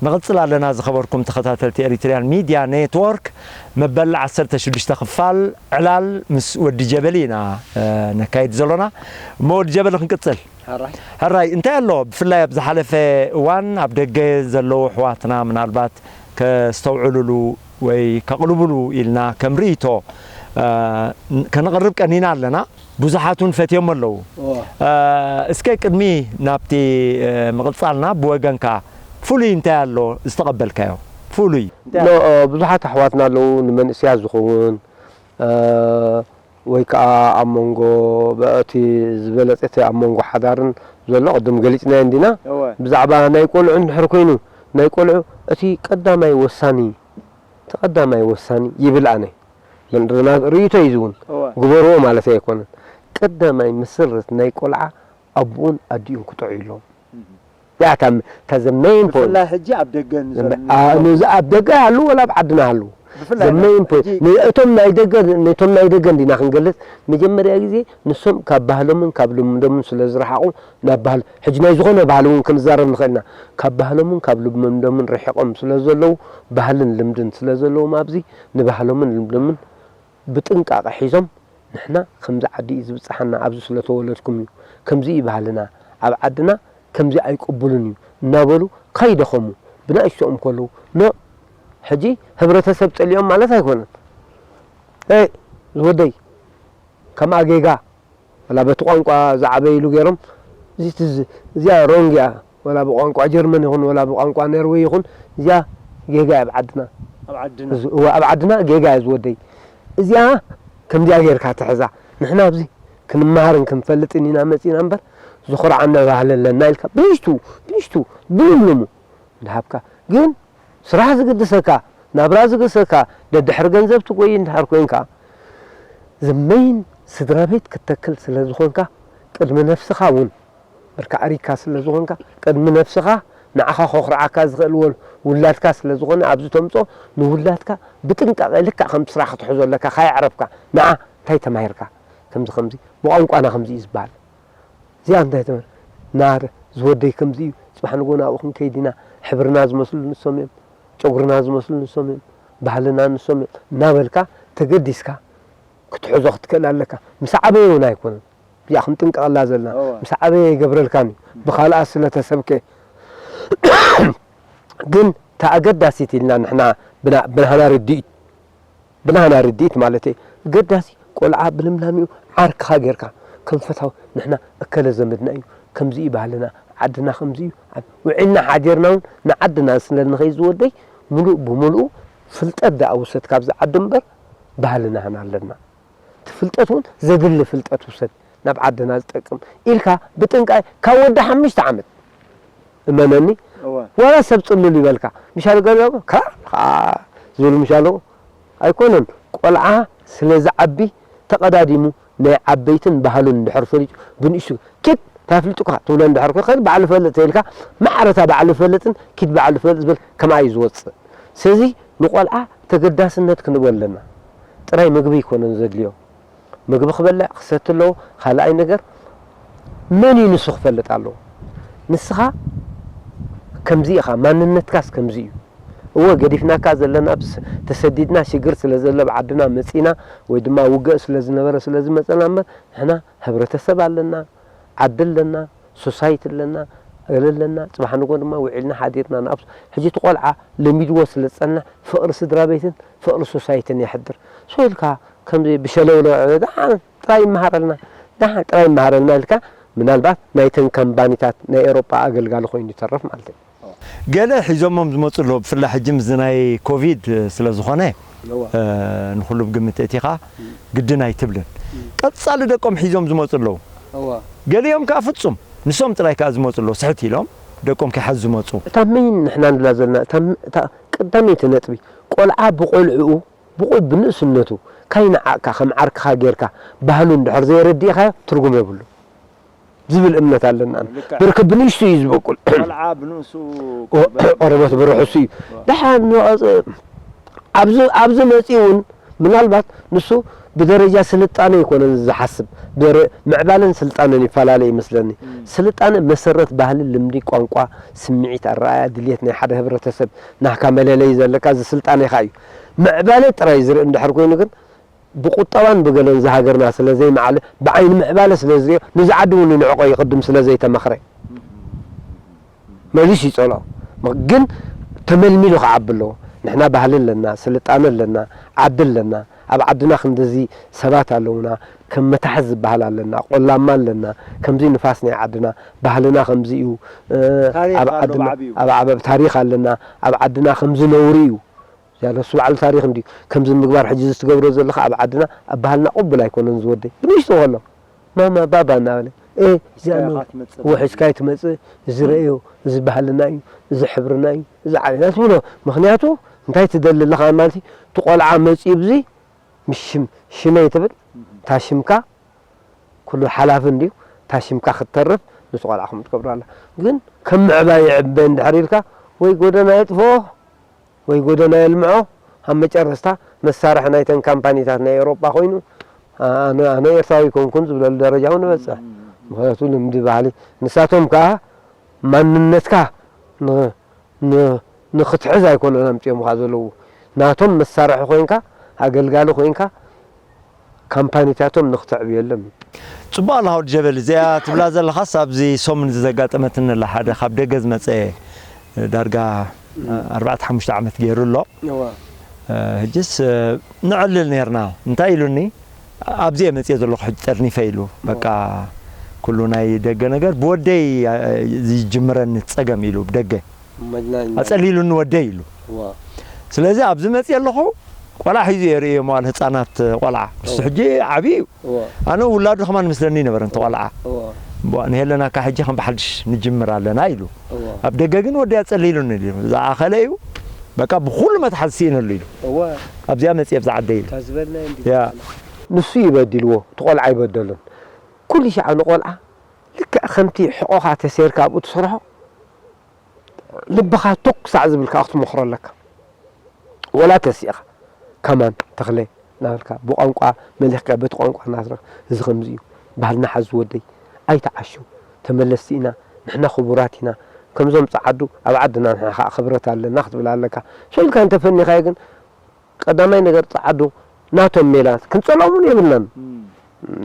ንቕጽል ኣለና ዝኸበርኩም ተኸታተልቲ ኤሪትሪያን ሚድያ ኔትወርክ፣ መበል ዓሰርተ ሽዱሽተ ክፋል ዕላል ምስ ወዲ ጀበሊ ኢና፣ እ፣ ነካይድ ዘሎና። እሞ ወዲ ጀበሊ ክንቅጽል። ሕራይ። ሕራይ፣ እንታይ ኣሎ? ብፍላይ ኣብ ዝሓለፈ እዋን ኣብ ደገ ዘለዉ ኣሕዋትና ምናልባት ከስተውዕሉሉ ወይ ከቕልቡሉ ኢልና ከም ርእይቶ፣ እ፣ ከነቕርብ ቀኒና ኣለና። ብዙሓት እውን ፈትዮም ኣለዉ። እዋ። እ፣ እስከ ቅድሚ ናብቲ፣ እ፣ ምቕጻልና ብወገንካ ፍሉይ እንታይ ኣሎ ዝተቐበልካዮ? ፍሉይ። እንታይ ኣሎ? ኖ፣ እ፣ ብዙሓት ኣሕዋትና ኣለዉ፣ ንመንእሰያት ዝኸውን፣ እ፣ ወይ ከኣ ኣብ መንጎ፣ ብ-፣ እቲ ዝበለጸ እቲ ኣብ መንጎ ሓዳርን ዘሎ ቅድም ገሊጽናዮ እንዲና። እወ። ብዛዕባ ናይ ቆልዑ እንድሕር ኮይኑ፣ ናይ ቆልዑ እቲ ቀዳማይ ወሳኒ፣ እቲ ቀዳማይ ወሳኒ ይብል ኣነ። ምን-፣ ርና-፣ ርእይቶ እዩ ዝውን። እወ። ግበርዎ ማለት ኣይኮነን። ቀዳማይ መሰረት ናይ ቆልዓ ኣቦኡን ኣዲኡን ክጥዕዩ ኣለዎም። እህ። እዚኣ እታ ም-፣ እታ the main point። ብፍላይ ሕጂ ኣብ ደገ ንዘሎ አ-፣ ነዚ ኣብ ደገ ይሃሉ ወላ ኣብ ዓድና ይሃሉ። ብፍላይ the main point። ሕጂ ን-፣ እቶም ናይ ደገ፣ ነቶም ናይ ደገ እንዲና ክንገልጽ፣ መጀመርያ ግዜ ንሶም ካብ ባህሎምን ካብ ልምዶምን ስለ ዝረሓቑ፣ ናብ ባህል-፣ ሕጂ ናይ ዝኾነ ባህሊ እውን ክንዛረብ ንኽእል ኢና። ካብ ባህሎምን ካብ ልምዶምን ርሒቖም ስለ ዘለዉ፣ ባህልን ልምድን ስለ ዘለዎም ኣብዚ፣ ንባህሎምን ልምዶምን ብጥንቃቐ ሒዞም፣ ንሕና ከምዚ ዓዲ እዩ ዝብጽሓና፣ ኣብዚ ስለ ተወለድኩም እዩ፣ ከምዚ እዩ ባህልና፣ ኣብ ዓድና ከምዚ ኣይቅቡልን እዩ እናበሉ ከይደኸሙ ብናእሽቶኦም ከለዉ፣ ኖእ፣ ሕጂ ሕብረተሰብ ጸሊኦም ማለት ኣይኮነን። ኤይ፣ ዝወደይ፣ ከምኣ ጌጋ፣ ወላ በቲ ቋንቋ ዝዓበይሉ ገይሮም፣ እዚ ትዝ-፣ እዚኣ ሮንግ እያ፣ ወላ ብቋንቋ ጀርመን ይኹን፣ ወላ ብቋንቋ ኖርወይ ይኹን፣ እዚኣ ጌጋ እያ ኣብ ዓድና። ኣብ ዓድና። እዚ፣ እወ፣ ኣብ ዓድና ጌጋ እያ ዝወደይ። እዚኣ ከምዚኣ ጌርካ ትሕዛ። ንሕና ኣብዚ ክንመሃርን ክንፈልጥን ኢና መጺና እምበር፣ ዝኹርዓና ባህሊ ኣለና ኢልካ፣ ብንሽቱ፣ ብንሽቱ፣ ብልምልሙ እንዳሃብካ። ግን ስራሕ ዝግድሰካ፣ ናብራ ዝግድሰካ፣ ደድሕሪ ገንዘብ ትጎይ እንድሕር ኮንካ፣ the main ስድራ ቤት ክትተክል ስለ ዝኾንካ፣ ቅድሚ ነፍስኻ እውን ብርካ ኣሪካ ስለ ዝኾንካ፣ ቅድሚ ነፍስኻ ንዓኻ ከኹርዓካ ዝኽእል ወል-፣ ውላድካ ስለ ዝኾነ፣ ኣብዚ ተምጾ ንውላድካ ብጥንቃቐ ልክዕ ከምቲ ስራሕ ክትሕዞ ኣለካ፣ ካየዕረፍካ፣ ንዓ እንታይ ተማሂርካ? ከምዚ ከምዚ፣ ብቋንቋና ከምዚ እዩ ዝበሃል። እዚኣ እንታይ ትብል? ናር ዝወደይ ከምዚ እዩ፣ ጽባሕ ንግሆ ናብኡ ክንከይድ ኢና፣ ሕብርና ዝመስሉ ንሶም እዮም፣ ጨጉርና ዝመስሉ ንሶም እዮም፣ ባህልና ንሶም እዮም እናበልካ ተገዲስካ ክትሕዞ ክትክእል ኣለካ። ምስ ዓበየ እውን ኣይኮነን። እዚኣ ክንጥንቀቐላ ዘለና። እወ። ምስ ዓበየ ኣይገብረልካን እዩ። ብኻልኣት ስለ ተሰብከ። ግን እታ ኣገዳሲት ኢልና ንሕና ብና-፣ ብናህና ርድኢት፣ ብናህና ርድኢት ማለተይ፣ ኣገዳሲ ቆልዓ ብልምላሚኡ ዓርክኻ ጌርካ፣ ከም ፈታዊ ንሕና እከለ ዘመድና እዩ፣ ከምዚ እዩ ባህልና፣ ዓድና ከምዚ እዩ፣ ዓ-፣ ውዒልና ሓዲርና እውን ንዓድና ስለ ንኸይድ ዝወደይ፣ ምሉእ ብምሉኡ ፍልጠት ደኣ ውሰድ ካብዚ ዓዲ እምበር፣ ባህልና ሃና ኣለና። እቲ ፍልጠት እውን ዘድሊ ፍልጠት ውሰድ፣ ናብ ዓድና ዝጠቅም ኢልካ ብጥንቃይ ካብ ወዲ ሓሙሽተ ዓመት እመነኒ። እወ። ዋላ ሰብ ጽሉል ይበልካ። ምሻሉ ገለ ከ-፣ ከ-፣ ዝብል ምሻሉ ኣይኮነን። ቆልዓ ስለ ዝዓቢ ተቐዳዲሙ ናይ ዓበይትን ባህሉን እንድሕር ፈሊጡ ብንእሽቱ ኪድ እንታይ ኣፍሊጡካ ትብሎ እንድሕር ኮ-፣ ከድ ባዕሉ ፈልጥ ተይልካ ማዕረታ ባዕሉ ፈልጥን ኪድ ባዕሉ ፈልጥ ዝብል ከምኣ እዩ ዝወጽእ። ስለዚ ንቆልዓ ተገዳስነት ክንህቦ ኣለና። ጥራይ ምግቢ ኣይኮነን ዘድልዮ። ምግቢ ክበልዕ ክሰቲ ኣለዎ። ካልኣይ ነገር መን እዩ ንሱ ክፈልጥ ኣለዎ። ንስኻ ከምዚ ኢኻ፣ ማንነትካስ ከምዚ እዩ። እወ ገዲፍናካ ዘለና ብስ-፣ ተሰዲድና ሽግር ስለ ዘሎ ኣብ ዓድና መጺና ወይ ድማ ውግእ ስለ ዝነበረ ስለ ዝመጸና እምበር ንሕና ሕብረተሰብ ኣለና፣ ዓዲ ኣለና፣ ሶሳይቲ ኣለና፣ ገለ ኣለና። ጽባሕ ንግሆ ድማ ውዒልና ሓዲርና ንኣብ-፣ ሕጂ እቲ ቆልዓ ለሚድዎ ስለ ዝጸንሕ ፍቕሪ ስድራ ቤትን ፍቕሪ ሶሳይትን የሕድር። ሶ ኢልካ ከምዚ ብሸለውሎ ደሓን ጥራይ ይመሃረልና፣ ደሓን ጥራይ ይመሃረልና ኢልካ ምናልባት ናይተን ካምባኒታት ናይ ኤውሮጳ ኣገልጋሊ ኮይኑ ይተርፍ ማለት እዩ። ገለ ሒዞሞም ዝመጹ ኣለዉ። ብፍላይ ሕጂ ምስዚ ናይ ኮቪድ ስለ ዝኾነ፣ እዋ። እ፣ ንኹሉ ብግምት እቲኻ ግድን ኣይትብልን። ቀጻሊ ደቆም ሒዞም ዝመጹ ኣለዉ። እዋ። ገሊኦም ከኣ ፍጹም ንሶም ጥራይ ከኣ ዝመጹ ኣለዉ። ስሕት ኢሎም ደቆም ከይሓዙ ዝመጹ። እታ ሜን ንሕና ንብላ ዘለና፣ እታ ም-፣ እታ ቀዳመይቲ ነጥቢ፣ ቆልዓ ብቆልዕኡ፣ ብቆ-፣ ብንእስነቱ ካይንዓቕካ፣ ከም ዓርክኻ ጌርካ፣ ባህሉ እንድሕር ዘየረዲእኻዮ ትርጉም የብሉ ዝብል እምነት ኣለና። ልክዕ። ብርክ ብንእሽቱ እዩ ዝበቁል። ቆልዓ ብንእሱ ኦ-፣ ቆረበት ብርሑሱ እዩ። ዋ። ደሓር ንቐጽ-፣ ኣብዚ፣ ኣብዚ መጺኡ እውን ምናልባት ንሱ ብደረጃ ስልጣነ ኣይኮነን ዝሓስብ። ብደረ-፣ ምዕባለን ስልጣነን ይፈላለ ይመስለኒ። እም። ስልጣነ መሰረት ባህሊ፣ ልምዲ፣ ቋንቋ፣ ስምዒት፣ ኣረኣእያ፣ ድልየት ናይ ሓደ ህብረተሰብ ናህካ መለለዪ ዘለካ እዚ ስልጣኔኻ እዩ። ምዕባለ ጥራይ ዝርኢ እንድሕር ኮይኑ ግን ብቁጠባን ብገለን እዚ ሃገርና ስለ ዘይመዓለ ብዓይኒ ምዕባለ ስለ ዝሪኦ ነዚ ዓዲ እውን ንዕቆ ይቕድም ስለ ዘይተመኽረ መሊሱ ይጸልኦ። ግን ተመልሚሉ ክዓቢ ኣለዎ። ንሕና ባህሊ ኣለና፣ ስልጣነ ኣለና፣ ዓዲ ኣለና። ኣብ ዓድና ክንድዚ ሰባት ኣለዉና፣ ከም መታሕዝ ዝበሃል ኣለና፣ ቆላማ ኣለና፣ ከምዚ ንፋስ ናይ ዓድና፣ ባህልና ከምዚ እዩ፣ እ፣ ታሪኽ ኣብ ኣሎ ዓድና፣ ብዓቢኡ። ኣብ፣ ኣብ ታሪኽ ኣለና፣ ኣብ ዓድና ከምዚ ነውሪ እዩ። ያለ እሱ ባዕሉ ታሪኽ እንድዩ። ከምዚ ምግባር ሕጂ እዚ ትገብሮ ዘለኻ ኣብ ዓድና፣ ኣብ ባህልና ቅቡል ኣይኮነን ዝወደይ። ብንእሽቶ ከሎ፣ ማማ፣ ባባ እናበለ፣ ኤ፣ እዚኣ ሒዝካዮ ኖ-፣ እኻ ትመጽእ እዎ፣ ማለት ሒዝካዮ ትመጽእ፣ እዚ ረእዮ፣ እዚ ባህልና እዩ፣ እዚ ሕብርና እዩ፣ እዚ ዓሌትና ትብሎ። ምኽንያቱ፣ እንታይ ትደሊ ኣለኻ ማለት እዩ፣ እቲ ቆልዓ መጺኡ ብዚ፣ ምስ ሽም፣ ሽመይ ትብል፣ እታ ሽምካ፣ ኩሉ ሓላፊ እንድዩ፣ እታ ሽምካ ክትተርፍ፣ ነቲ ቆልዓ ከምኡ ትገብሮ ኣላ። ግን፣ ከም ምዕባይ ይዕበ እንድሕር ኢልካ፣ ወይ ጎደና የጥፍኦ፣ ወይ ጎደና የልምዖ፣ ኣብ መጨረስታ መሳርሒ ናይተን ካምፓኒታት ናይ ኤውሮጳ ኮይኑ፣ ኣ-፣ ኣነ፣ ኣነ ኤርትራዊ ኣይኮንኩን ዝብለሉ ደረጃ እውን ንበጽሕ። እም። ምኽንያቱ ልምዲ ባህሊ፣ ንሳቶም ከኣ ማንነትካ ን-፣ ን-፣ ንኽትሕዝ ኣይኮነን ኣምጺኦምኻ ዘለዉ። ናቶም መሳርሒ ኮይንካ፣ ኣገልጋሊ ኮይንካ፣ ካምፓኒታቶም ንኽትዕብየሎም። ጽቡቕ ኣላ ወዲ ጀበል፣ እዚኣ ትብላ ዘለኻስ ኣብዚ ሰሙን እዚ ዘጋጠመትኒ ኣላ። ሓደ ካብ ደገ ዝመጸ ዳርጋ እም። ኣርባዕተ ሓሙሽተ ዓመት ገይሩ ኣሎ። እዋ። እ፣ ሕጅስ፣ እ፣ ነዕልል ኔርና። እንታይ ኢሉኒ? "ኣብዚ እየ መጽየ ዘለኹ ሕጂ ጠርኒፈ" ኢሉ። እዋ። በቃ ኩሉ ናይ ደገ ነገር ብወደይ፣ እ፣ ዝጅምረኒ ጸገም ኢሉ ብደገ። መድናኛ። ኣጸሊሉኒ ወደይ ኢሉ። እዋ። ስለዚ ኣብዚ መጽየ ኣለኹ፣ ቆልዓ ሒዙ እየ ርእየ መዋል ህጻናት ቆልዓ። ንሱ እዋ። ሕጂ ዓቢ እዩ። እዋ። ኣነ ውላዱ ከማን ምስለኒ ነበረ እንተ ቆልዓ። እዋ። እምቧ ንሄለና እካ ሕጂ ከም ብሓድሽ ንጅምር ኣለና ኢሉ። እዋ። ኣብ ደገ ግን ወዲ ኣጸሊሉኒ ኢሉ። ዝኣኸለ እዩ። በቃ ብኹሉ መትሓዚ ስኢነሉ ኢሉ። እዋ። ኣብዚኣ መጽየ ኣብዛ ዓደይ ኢሉ። እታ ዝበልናዮ እንዲ ያ። ዝበልና። ንሱ እዩ በዲልዎ፣ እቲ ቆልዓ ኣይበደሉን። ኩሉ ሻዕ ንቆልዓ ልክዕ ከምቲ ሕቖኻ ተሴርካ ኣብኡ ትሰርሖ፣ ልብኻ ቶክ ሳዕ ዝብል ከኣ ክትመኽሮ ኣለካ። ወላ ተሲእኻ፣ ከማን፣ ተኽለ፣ እናበልካ፣ ብቋንቋ መሊኽካ፣ በቲ ቋንቋ እናስረኽ፣ እዚ ከምዚ እዩ፣ ባህልና ሓዙ ወደይ፣ ኣይትዓሹ፣ ተመለስቲ ኢና፣ ንሕና ክቡራት ኢና፣ ከምዞም ጸዓዱ ኣብ ዓድና ንሕና ከኣ ክብረት ኣለና ክትብል ኣለካ። ሶ ኢልካ እንተፈኒኻዮ ግን፣ ቀዳማይ ነገር ጸዓዱ ናቶም ሜላ ክንጸልኦም እውን የብልናን። እም።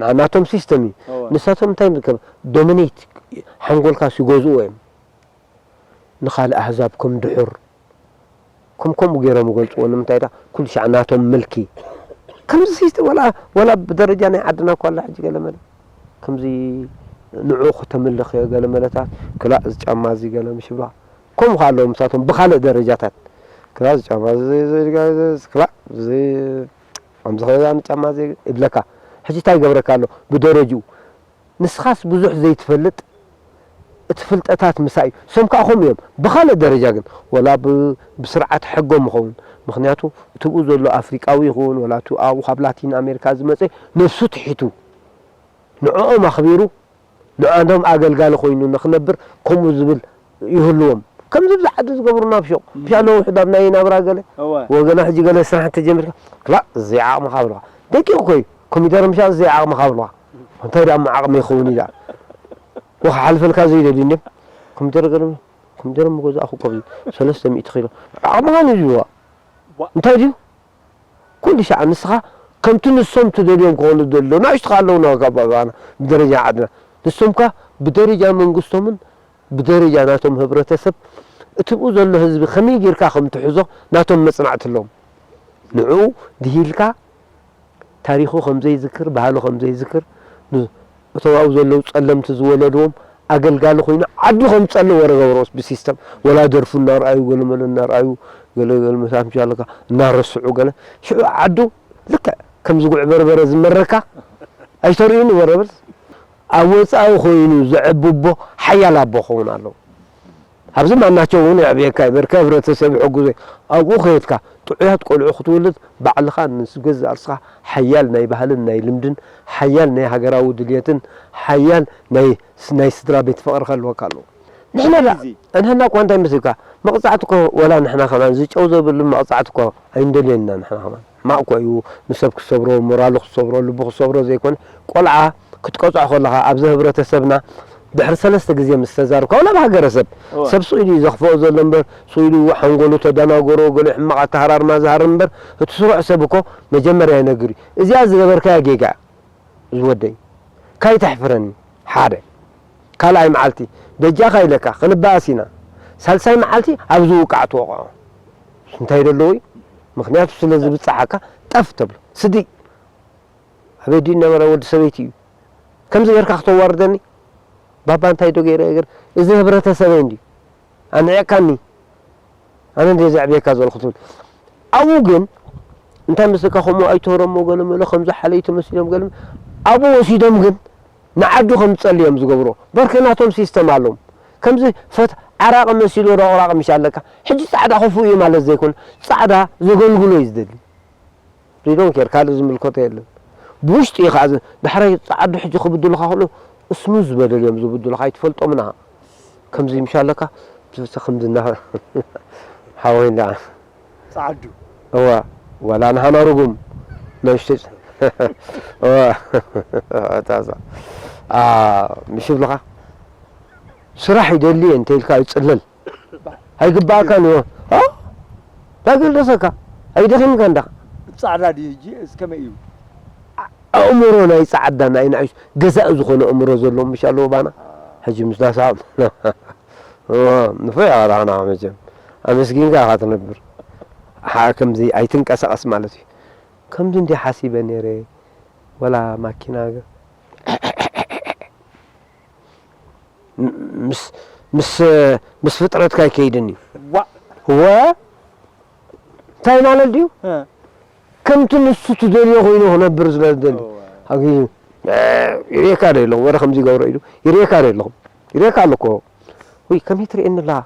ና-፣ ናቶም ሲስተም እዩ። እወ። ንሳቶም እንታይ ንርከብ? ዶሚኔት ሓንጎልካ ሲገዝኡ እዮም። ንኻልእ ኣህዛብ ከም ድሑር፣ ከም ከምኡ ገይሮም ይገልጽዎ። ንምንታይ ደኣ? ኩሉ ሻዕ ናቶም ምልኪ። ከምዚ ሲስተም ወላ፣ ወላ ብደረጃ ናይ ዓድና እኳ ኣላ ሕጂ ገለ መለ። ከምዚ ንዕኡ ከተምልኽ ገለ መለታት፣ ክላእ እዚ ጫማ እዚ ገለ ምሽ ይብሉኻ። ከምኡ ከኣ ኣለዉ ምሳቶም ብኻልእ ደረጃታት። ክላእ እዚ ጫማ እዚ፣ እዚ፣ እዚ፣ እዚ፣ ክላእ እዚ፣ ከምዚ ኸ ጫማ እዚ ይብለካ። ሕጂ እንታይ ይገብረካ ኣሎ? ብደረጅኡ። ንስኻስ ብዙሕ ዘይትፈልጥ፣ እቲ ፍልጠታት ምሳይ እዩ። እሶም ከዓ ከምኡ እዮም። ብኻልእ ደረጃ ግን፣ ወላ ብ-፣ ብስርዓት ሕጎም ይኸውን። ምኽንያቱ፣ እቲ ብኡ ዘሎ ኣፍሪቃዊ ይኹን፣ ወላ እቲ ኣብኡ ካብ ላቲን ኣሜሪካ ዝመጸ፣ ነብሱ ትሒቱ፣ ንዕኦም ኣኽቢሩ፣ ንኣንዶም ኣገልጋሊ ኮይኑ ንኽነብር ከምኡ ዝብል ይህልዎም። ከምዚ ኣብዚ ዓዲ ዝገብሩና ብሾቕ። ብሻሎ ውሑድ ኣብ ናይ ናብራ ገለ፣ እወ። ወገና ሕጂ ገለ ስራሕ እንተጀሚርካ፣ ክላእ፣ እዚ ዓቕምኻ ብለኻ። ደቂቕ እኮ እዩ። ኮሚደረ ምሻጥ እዚ ዓቕምኻ ብለኻ። እንታይ ደኣ ዓቕሚ ይኸውን እዩ ደኣ። ወ-፣ ክሓልፈልካ ዘይደልዩ እንድዮም። ኮሚደረ ገለ፣ ኮሚደረ ምገዛእኹ እኮ ብዚ ሰለስተ ሚእቲ ኪሎ። ዓቕምኻ እዩ ዝዋ። ዋ። እንታይ ድዩ? ኩሉ ሻዕ ንስኻ ከምቲ ንሶም ትደልዮም ክኾኑ ደሎ፣ ንኣሽቱ ከኣ ኣለውና ካብ ኣባና ብደረጃ ዓድና። ንሶም ከኣ ብደረጃ መንግስቶምን ብደረጃ ናቶም ህብረተሰብ፣ እቲ ብኡ ዘሎ ህዝቢ ከመይ ጌርካ ከም ትሕዞ ናቶም መጽናዕቲ ኣለዎም። ንዕኡ ድሂልካ ታሪኹ ከም ዘይዝክር፣ ባህሉ ከም ዘይዝክር፣ ን-፣ እቶም ኣብኡ ዘለዉ ጸለምቲ ዝወለድዎም ኣገልጋሊ ኮይኑ ዓዱ ከም ጸልእ ወረ ገብሮስ ብሲስተም፣ ወላ ደርፉ እናርኣዩ፣ ገለ መለ እናርኣዩ፣ ገለ፣ ገለ መሳት ምሽ ኣለካ፣ እናረስዑ ገለ። ሽዑ ዓዱ ልክዕ ከምዚ ጉዕ በርበረ ዝመረካ ኣይተርእዩን ወረ በል። ኣብ ወጻኢ ኮይኑ ዘዕቢ ኣቦ ሓያል ኣቦ ክኸውን ኣለዎ። ኣብዚ ማናቸው እውን የዕብየካ እዩ። በርከ ህብረተሰብ ይሕጉዞ እዩ። ኣብኡ ከየድካ ጥዑያት ቆልዑ ክትወልድ ባዕልኻ ንገዛእ ርእስኻ ሓያል ናይ ባህልን ናይ ልምድን፣ ሓያል ናይ ሃገራዊ ድልየትን፣ ሓያል ናይ ስ-፣ ናይ ስድራ ቤት ፍቕሪ ክህልወካ ኣለዎ። ንሕና ደኣ፣ እዚ ንሕና እኳ እንታይ መስልካ? መቕጻዕቲ እኮ ወላ ንሕና ከማን ዝጨው ዘብሉ መቕጻዕቲ እኮ ኣይንደልየን ኢና ንሕና ከማን። ሕማቕ እኮ እዩ፣ ንሰብ ክትሰብሮ፣ ሞራሉ ክትሰብሮ፣ ልቡ ክትሰብሮ ዘይኮነ፣ ቆልዓ ክትቀጽዖ ከለኻ ኣብዚ ህብረተሰብና ድሕሪ ሰለስተ ግዜ ምስ ተዛረብካ፣ ዋላ ኣብ ሃገረሰብ፣ እወ። ሰብ ስቕ ኢሉ እዩ ዘኽፍኦ ዘሎ እምበር፣ ስቕ ኢሉ ሓንጎሉ ተደናገሮ፣ ገለ ሕማቕ ኣተሃራርማ ዝሃርም እምበር፣ እቲ ስሩዕ ሰብ እኮ መጀመርያ ይነግር እዩ። እዚኣ ዝገበርካያ ጌጋ እያ። ዝወደይ፣ ካይተሕፍረኒ። ሓደ። ካልኣይ መዓልቲ፣ በጃኻ ኢለካ፣ ክንበኣስ ኢና። ሳልሳይ መዓልቲ፣ ኣብዚ ውቃዕ ትወቕዖ። እንታይ ደለዎ እዩ? ምኽንያቱ ስለ ዝብጽሓካ፣ ጠፍ ተብሎ። ስዲ። ኣበይ ድዩ ነበረ? ወዲ ሰበይቲ እዩ። ከምዚ ጌርካ ክተዋርደኒ? ባባ እንታይ ዶ ገይረ ገር-? እዚ ህብረተሰበይ እንድዩ። ኣንዒቕካኒ። ኣነ እንደ ዘዕብየካ ዘለኹ ትብል። ኣብኡ ግን እንታይ መስለካ፣ ከምኡ ኣይተረሞ ገለ መለ፣ ከምዚ ሓለይቲ መሲሎም ገለ፣ ኣብኡ ወሲዶም ግን ንዓዱ ከም ዝጸሊ እዮም ዝገብሮ። በርከ ናቶም ሲስተም ኣለዎም። ከምዚ ፈት-፣ ዓራቂ መሲሉ ረቑራቕ ምሽ ኣለካ። ሕጂ ጻዕዳ ክፉእ እዩ ማለት ዘይኮነ፣ ጻዕዳ ዘገልግሎ እዩ ዝደሊ። ሪዶን ኬር፣ ካልእ ዝምልከቶ የለን። ብውሽጢ እዩ ከዓ ዝ-፣ ዳሕራይ ጸዓዱ ሕጂ ክብድሉኻ ከሎ፣ እስሙዝ ዝበደሉ እዮም ዝብድሉኻ፣ ኣይትፈልጦምን ኢኻ። ከምዚ ምሽ ኣለካ፣ ብዝበዝሐ ከምዚ እና-፣ ሓወይ እንዳ ጸዓዱ። እዋ፣ ዋላ ንሃና ርጉም፣ ናሽተይ ጸ-፣ እዋ፣ እታ እዛ። ኣ፣ ምሽ ይብሉኻ፣ ስራሕ ይደሊ እየ እንተ ኢልካ ይጽለል። ኣይግባእካን እዩ። ኣ? እንታይ ገልደሰካ? ኣይደኺምካ እንዳ። ጻዕዳ ድዩ ሕጂ? እዚ ከመይ እዩ? ኣእምሮ ናይ ጻዕዳ፣ ናይ ንኣሽ-፣ ገዛኢ ዝኾነ ኣእምሮ ዘለዎ ምሽ ኣለዎ ባና። ሕጂ ምስ ናሳብ። እ፣ ንፉዕ ኢኻ ዳሕና መቸም። ኣመስጊንካ ኢኻ ትነብር። ሓ-፣ ከምዚ ኣይትንቀሳቐስ ማለት እዩ። ከምዚ እንዲ ሓሲበ ነይረ። ወላ ማኪና ገ-፣ ም-፣ ምስ፣ ምስ፣ ምስ ፍጥረትካ ኣይከይድን እዩ። ዋ! ወ-፣ እንታይ ማለት ድዩ? እ። ከምቲ ንሱ ትደልዮ ኮይኑ ክነብር ስለ ዝደሊ። እወ። ኣግዩ፣ እ፣ ይርእየካ ዶ የለኹም? ወረ ከምዚ ይገብሮ ኢሉ ይርእየካ ዶ የለኹም? ይርእየካ ኣሎ እኮ። ውይ፣ ከመይ ትርእየኒ ኣለኻ?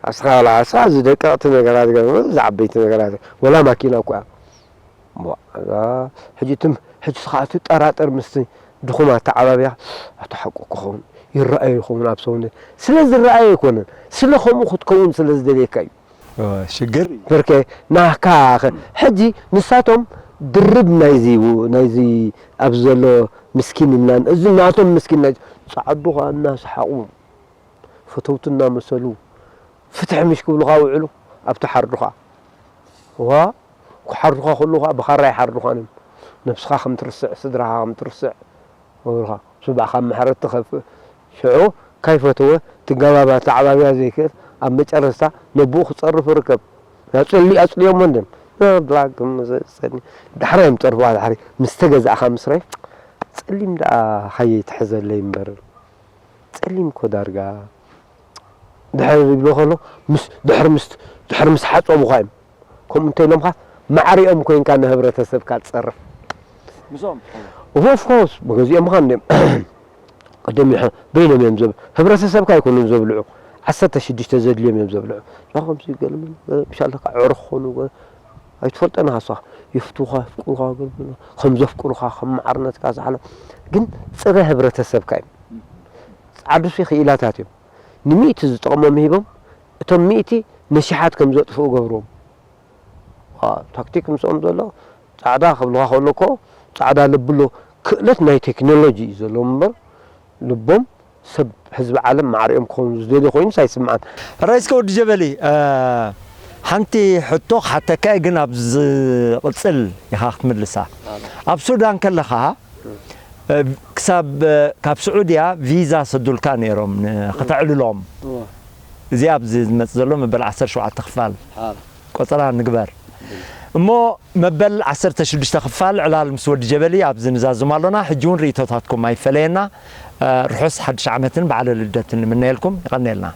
ኣስኻ፣ ወላ ኣስኻ፣ እዚ ደቀቕቲ ነገራት ገለ፣ እዚ ዓበይቲ ነገራት፣ ወላ ማኪና እኮ እያ። እሞ፣ እዛ፣ ሕጂ ትም-፣ ሕጂ ስኻ ትጠራጠር ምስቲ ድኹም ኣተዓባብያ፣ ኣታ ሓቁ ክኸውን፣ ይረኣዮ ይኸውን ኣብ ሰውነት። ስለ ዝረኣዮ ኣይኮነን፣ ስለ ከምኡ ክትከውን ስለ ዝደልየካ እዩ። እወ፣ ሽግር እዩ። በርከ ናህካ ኸ-፣ ሕጂ ንሳቶም ድርብ ናይዚ ው-፣ ናይዚ ኣብዚ ዘሎ ምስኪን ኢልናን፣ እዚ ናቶም ምስኪን ናይ ጻዕዱ ኸኣ እናሰሓቑ፣ ፈተውቲ እናመሰሉ፣ ፍትሒ ምሽ ክብሉኻ ውዕሉ ኣብቲ ሓርዱኻ። እዋ፣ ክሓርዱኻ ከለዉ ኸኣ ብኻራ ይሓርዱኻን እዮም። ነብስኻ ከም ትርስዕ፣ ስድራኻ ከም ትርስዕ፣ ወሩኻ፣ ስባእኻ ምሕረት ትኸፍእ። ሽዑ ካይፈተወ ትገባባ ተዓባብያ ዘይክእል፣ ኣብ መጨረስታ ነብኡ ክጸርፍ ይርከብ። ኣጽሊ-፣ ኣጽልዮሞ እንድዮም። ብላክ፣ ጸኒ-፣ ዳሕራይ እዮም ጸርፍዋ፣ ዳሕሪ ምስ ተገዛእኻ ምስራይ፣ ጸሊም ደኣ ሃየ ይትሐዘለይ እምበር። ጸሊም እኮ ዳርጋ። ድሕሪ ይብሎ ከሎ፣ ምስ፣ ድሕሪ ምስ፣ ድሕሪ ምስ ሓጸቡኻ እዮም። ከምኡ እንተ ኢሎምኻ፣ ማዕሪኦም ኮይንካ ንህብረተሰብካ ትጸርፍ። ምስኦም ትኸውን። ኦፍ ኮርስ፣ መገዚኦምኻ እንድዮም። ቀደም ይሐ በይኖም እዮም ዘብ ህብረተሰብካ ኣይኮኑን ዘብልዑ። ዓሰርተ ሽዱሽተ ዘድልዮም እዮም ዘብልዑ። ያ ከምዚ ገለ መለ ብሻለካ ዕሮ ክኾኑ ገ- ኣይትፈልጠን ሃሳ ይፍቱኻ ፍቁሩኻ ገለ ከም ዘፍቁሩኻ ከም ማዕርነትካ ዝሓለ ግን ጽረ ህብረተሰብካ እዮም። ጻዕዱሲ ክኢላታት እዮም። ንሚእቲ ዝጠቕሞም ሂቦም እቶም ሚእቲ ነሽሓት ከም ዘጥፍኡ ገብሮም። ታክቲክ ምስኦም ዘሎ ጻዕዳ ክብልኻ ከሎ እኮ ጻዕዳ ለብሎ ክእለት ናይ ቴክኖሎጂ እዩ ዘለዎም እምበር ልቦም ሰብ ህዝቢ ዓለም ማዕሪኦም ክኾኑ ዝደልዩ ኮይኑስ ኣይስምዓን። ራይስከ ወዲ ጀበሊ ሓንቲ ሕቶ ክሓተካ እየ፣ ግን ኣብ ዝቕፅል ኢኻ ክትምልሳ። ኣብ ሱዳን ከለኻ ክሳብ ካብ ስዑድያ ቪዛ ሰዱልካ ነይሮም ከተዕልሎም። እዚ ኣብዚ ዝመፅ ዘሎ መበል ዓሰርተ ሸውዓተ ክፋል ቆፀራ ንግበር እሞ መበል ዓሰርተ ሽዱሽተ ክፋል ዕላል ምስ ወዲ ጀበሊ ኣብዚ ንዛዝም ኣሎና። ሕጂ እውን ርእቶታትኩም ኣይፈለየና። ርሑስ ሓድሽ ዓመትን በዓለ ልደትን ንምነየልኩም። ይቐነየልና።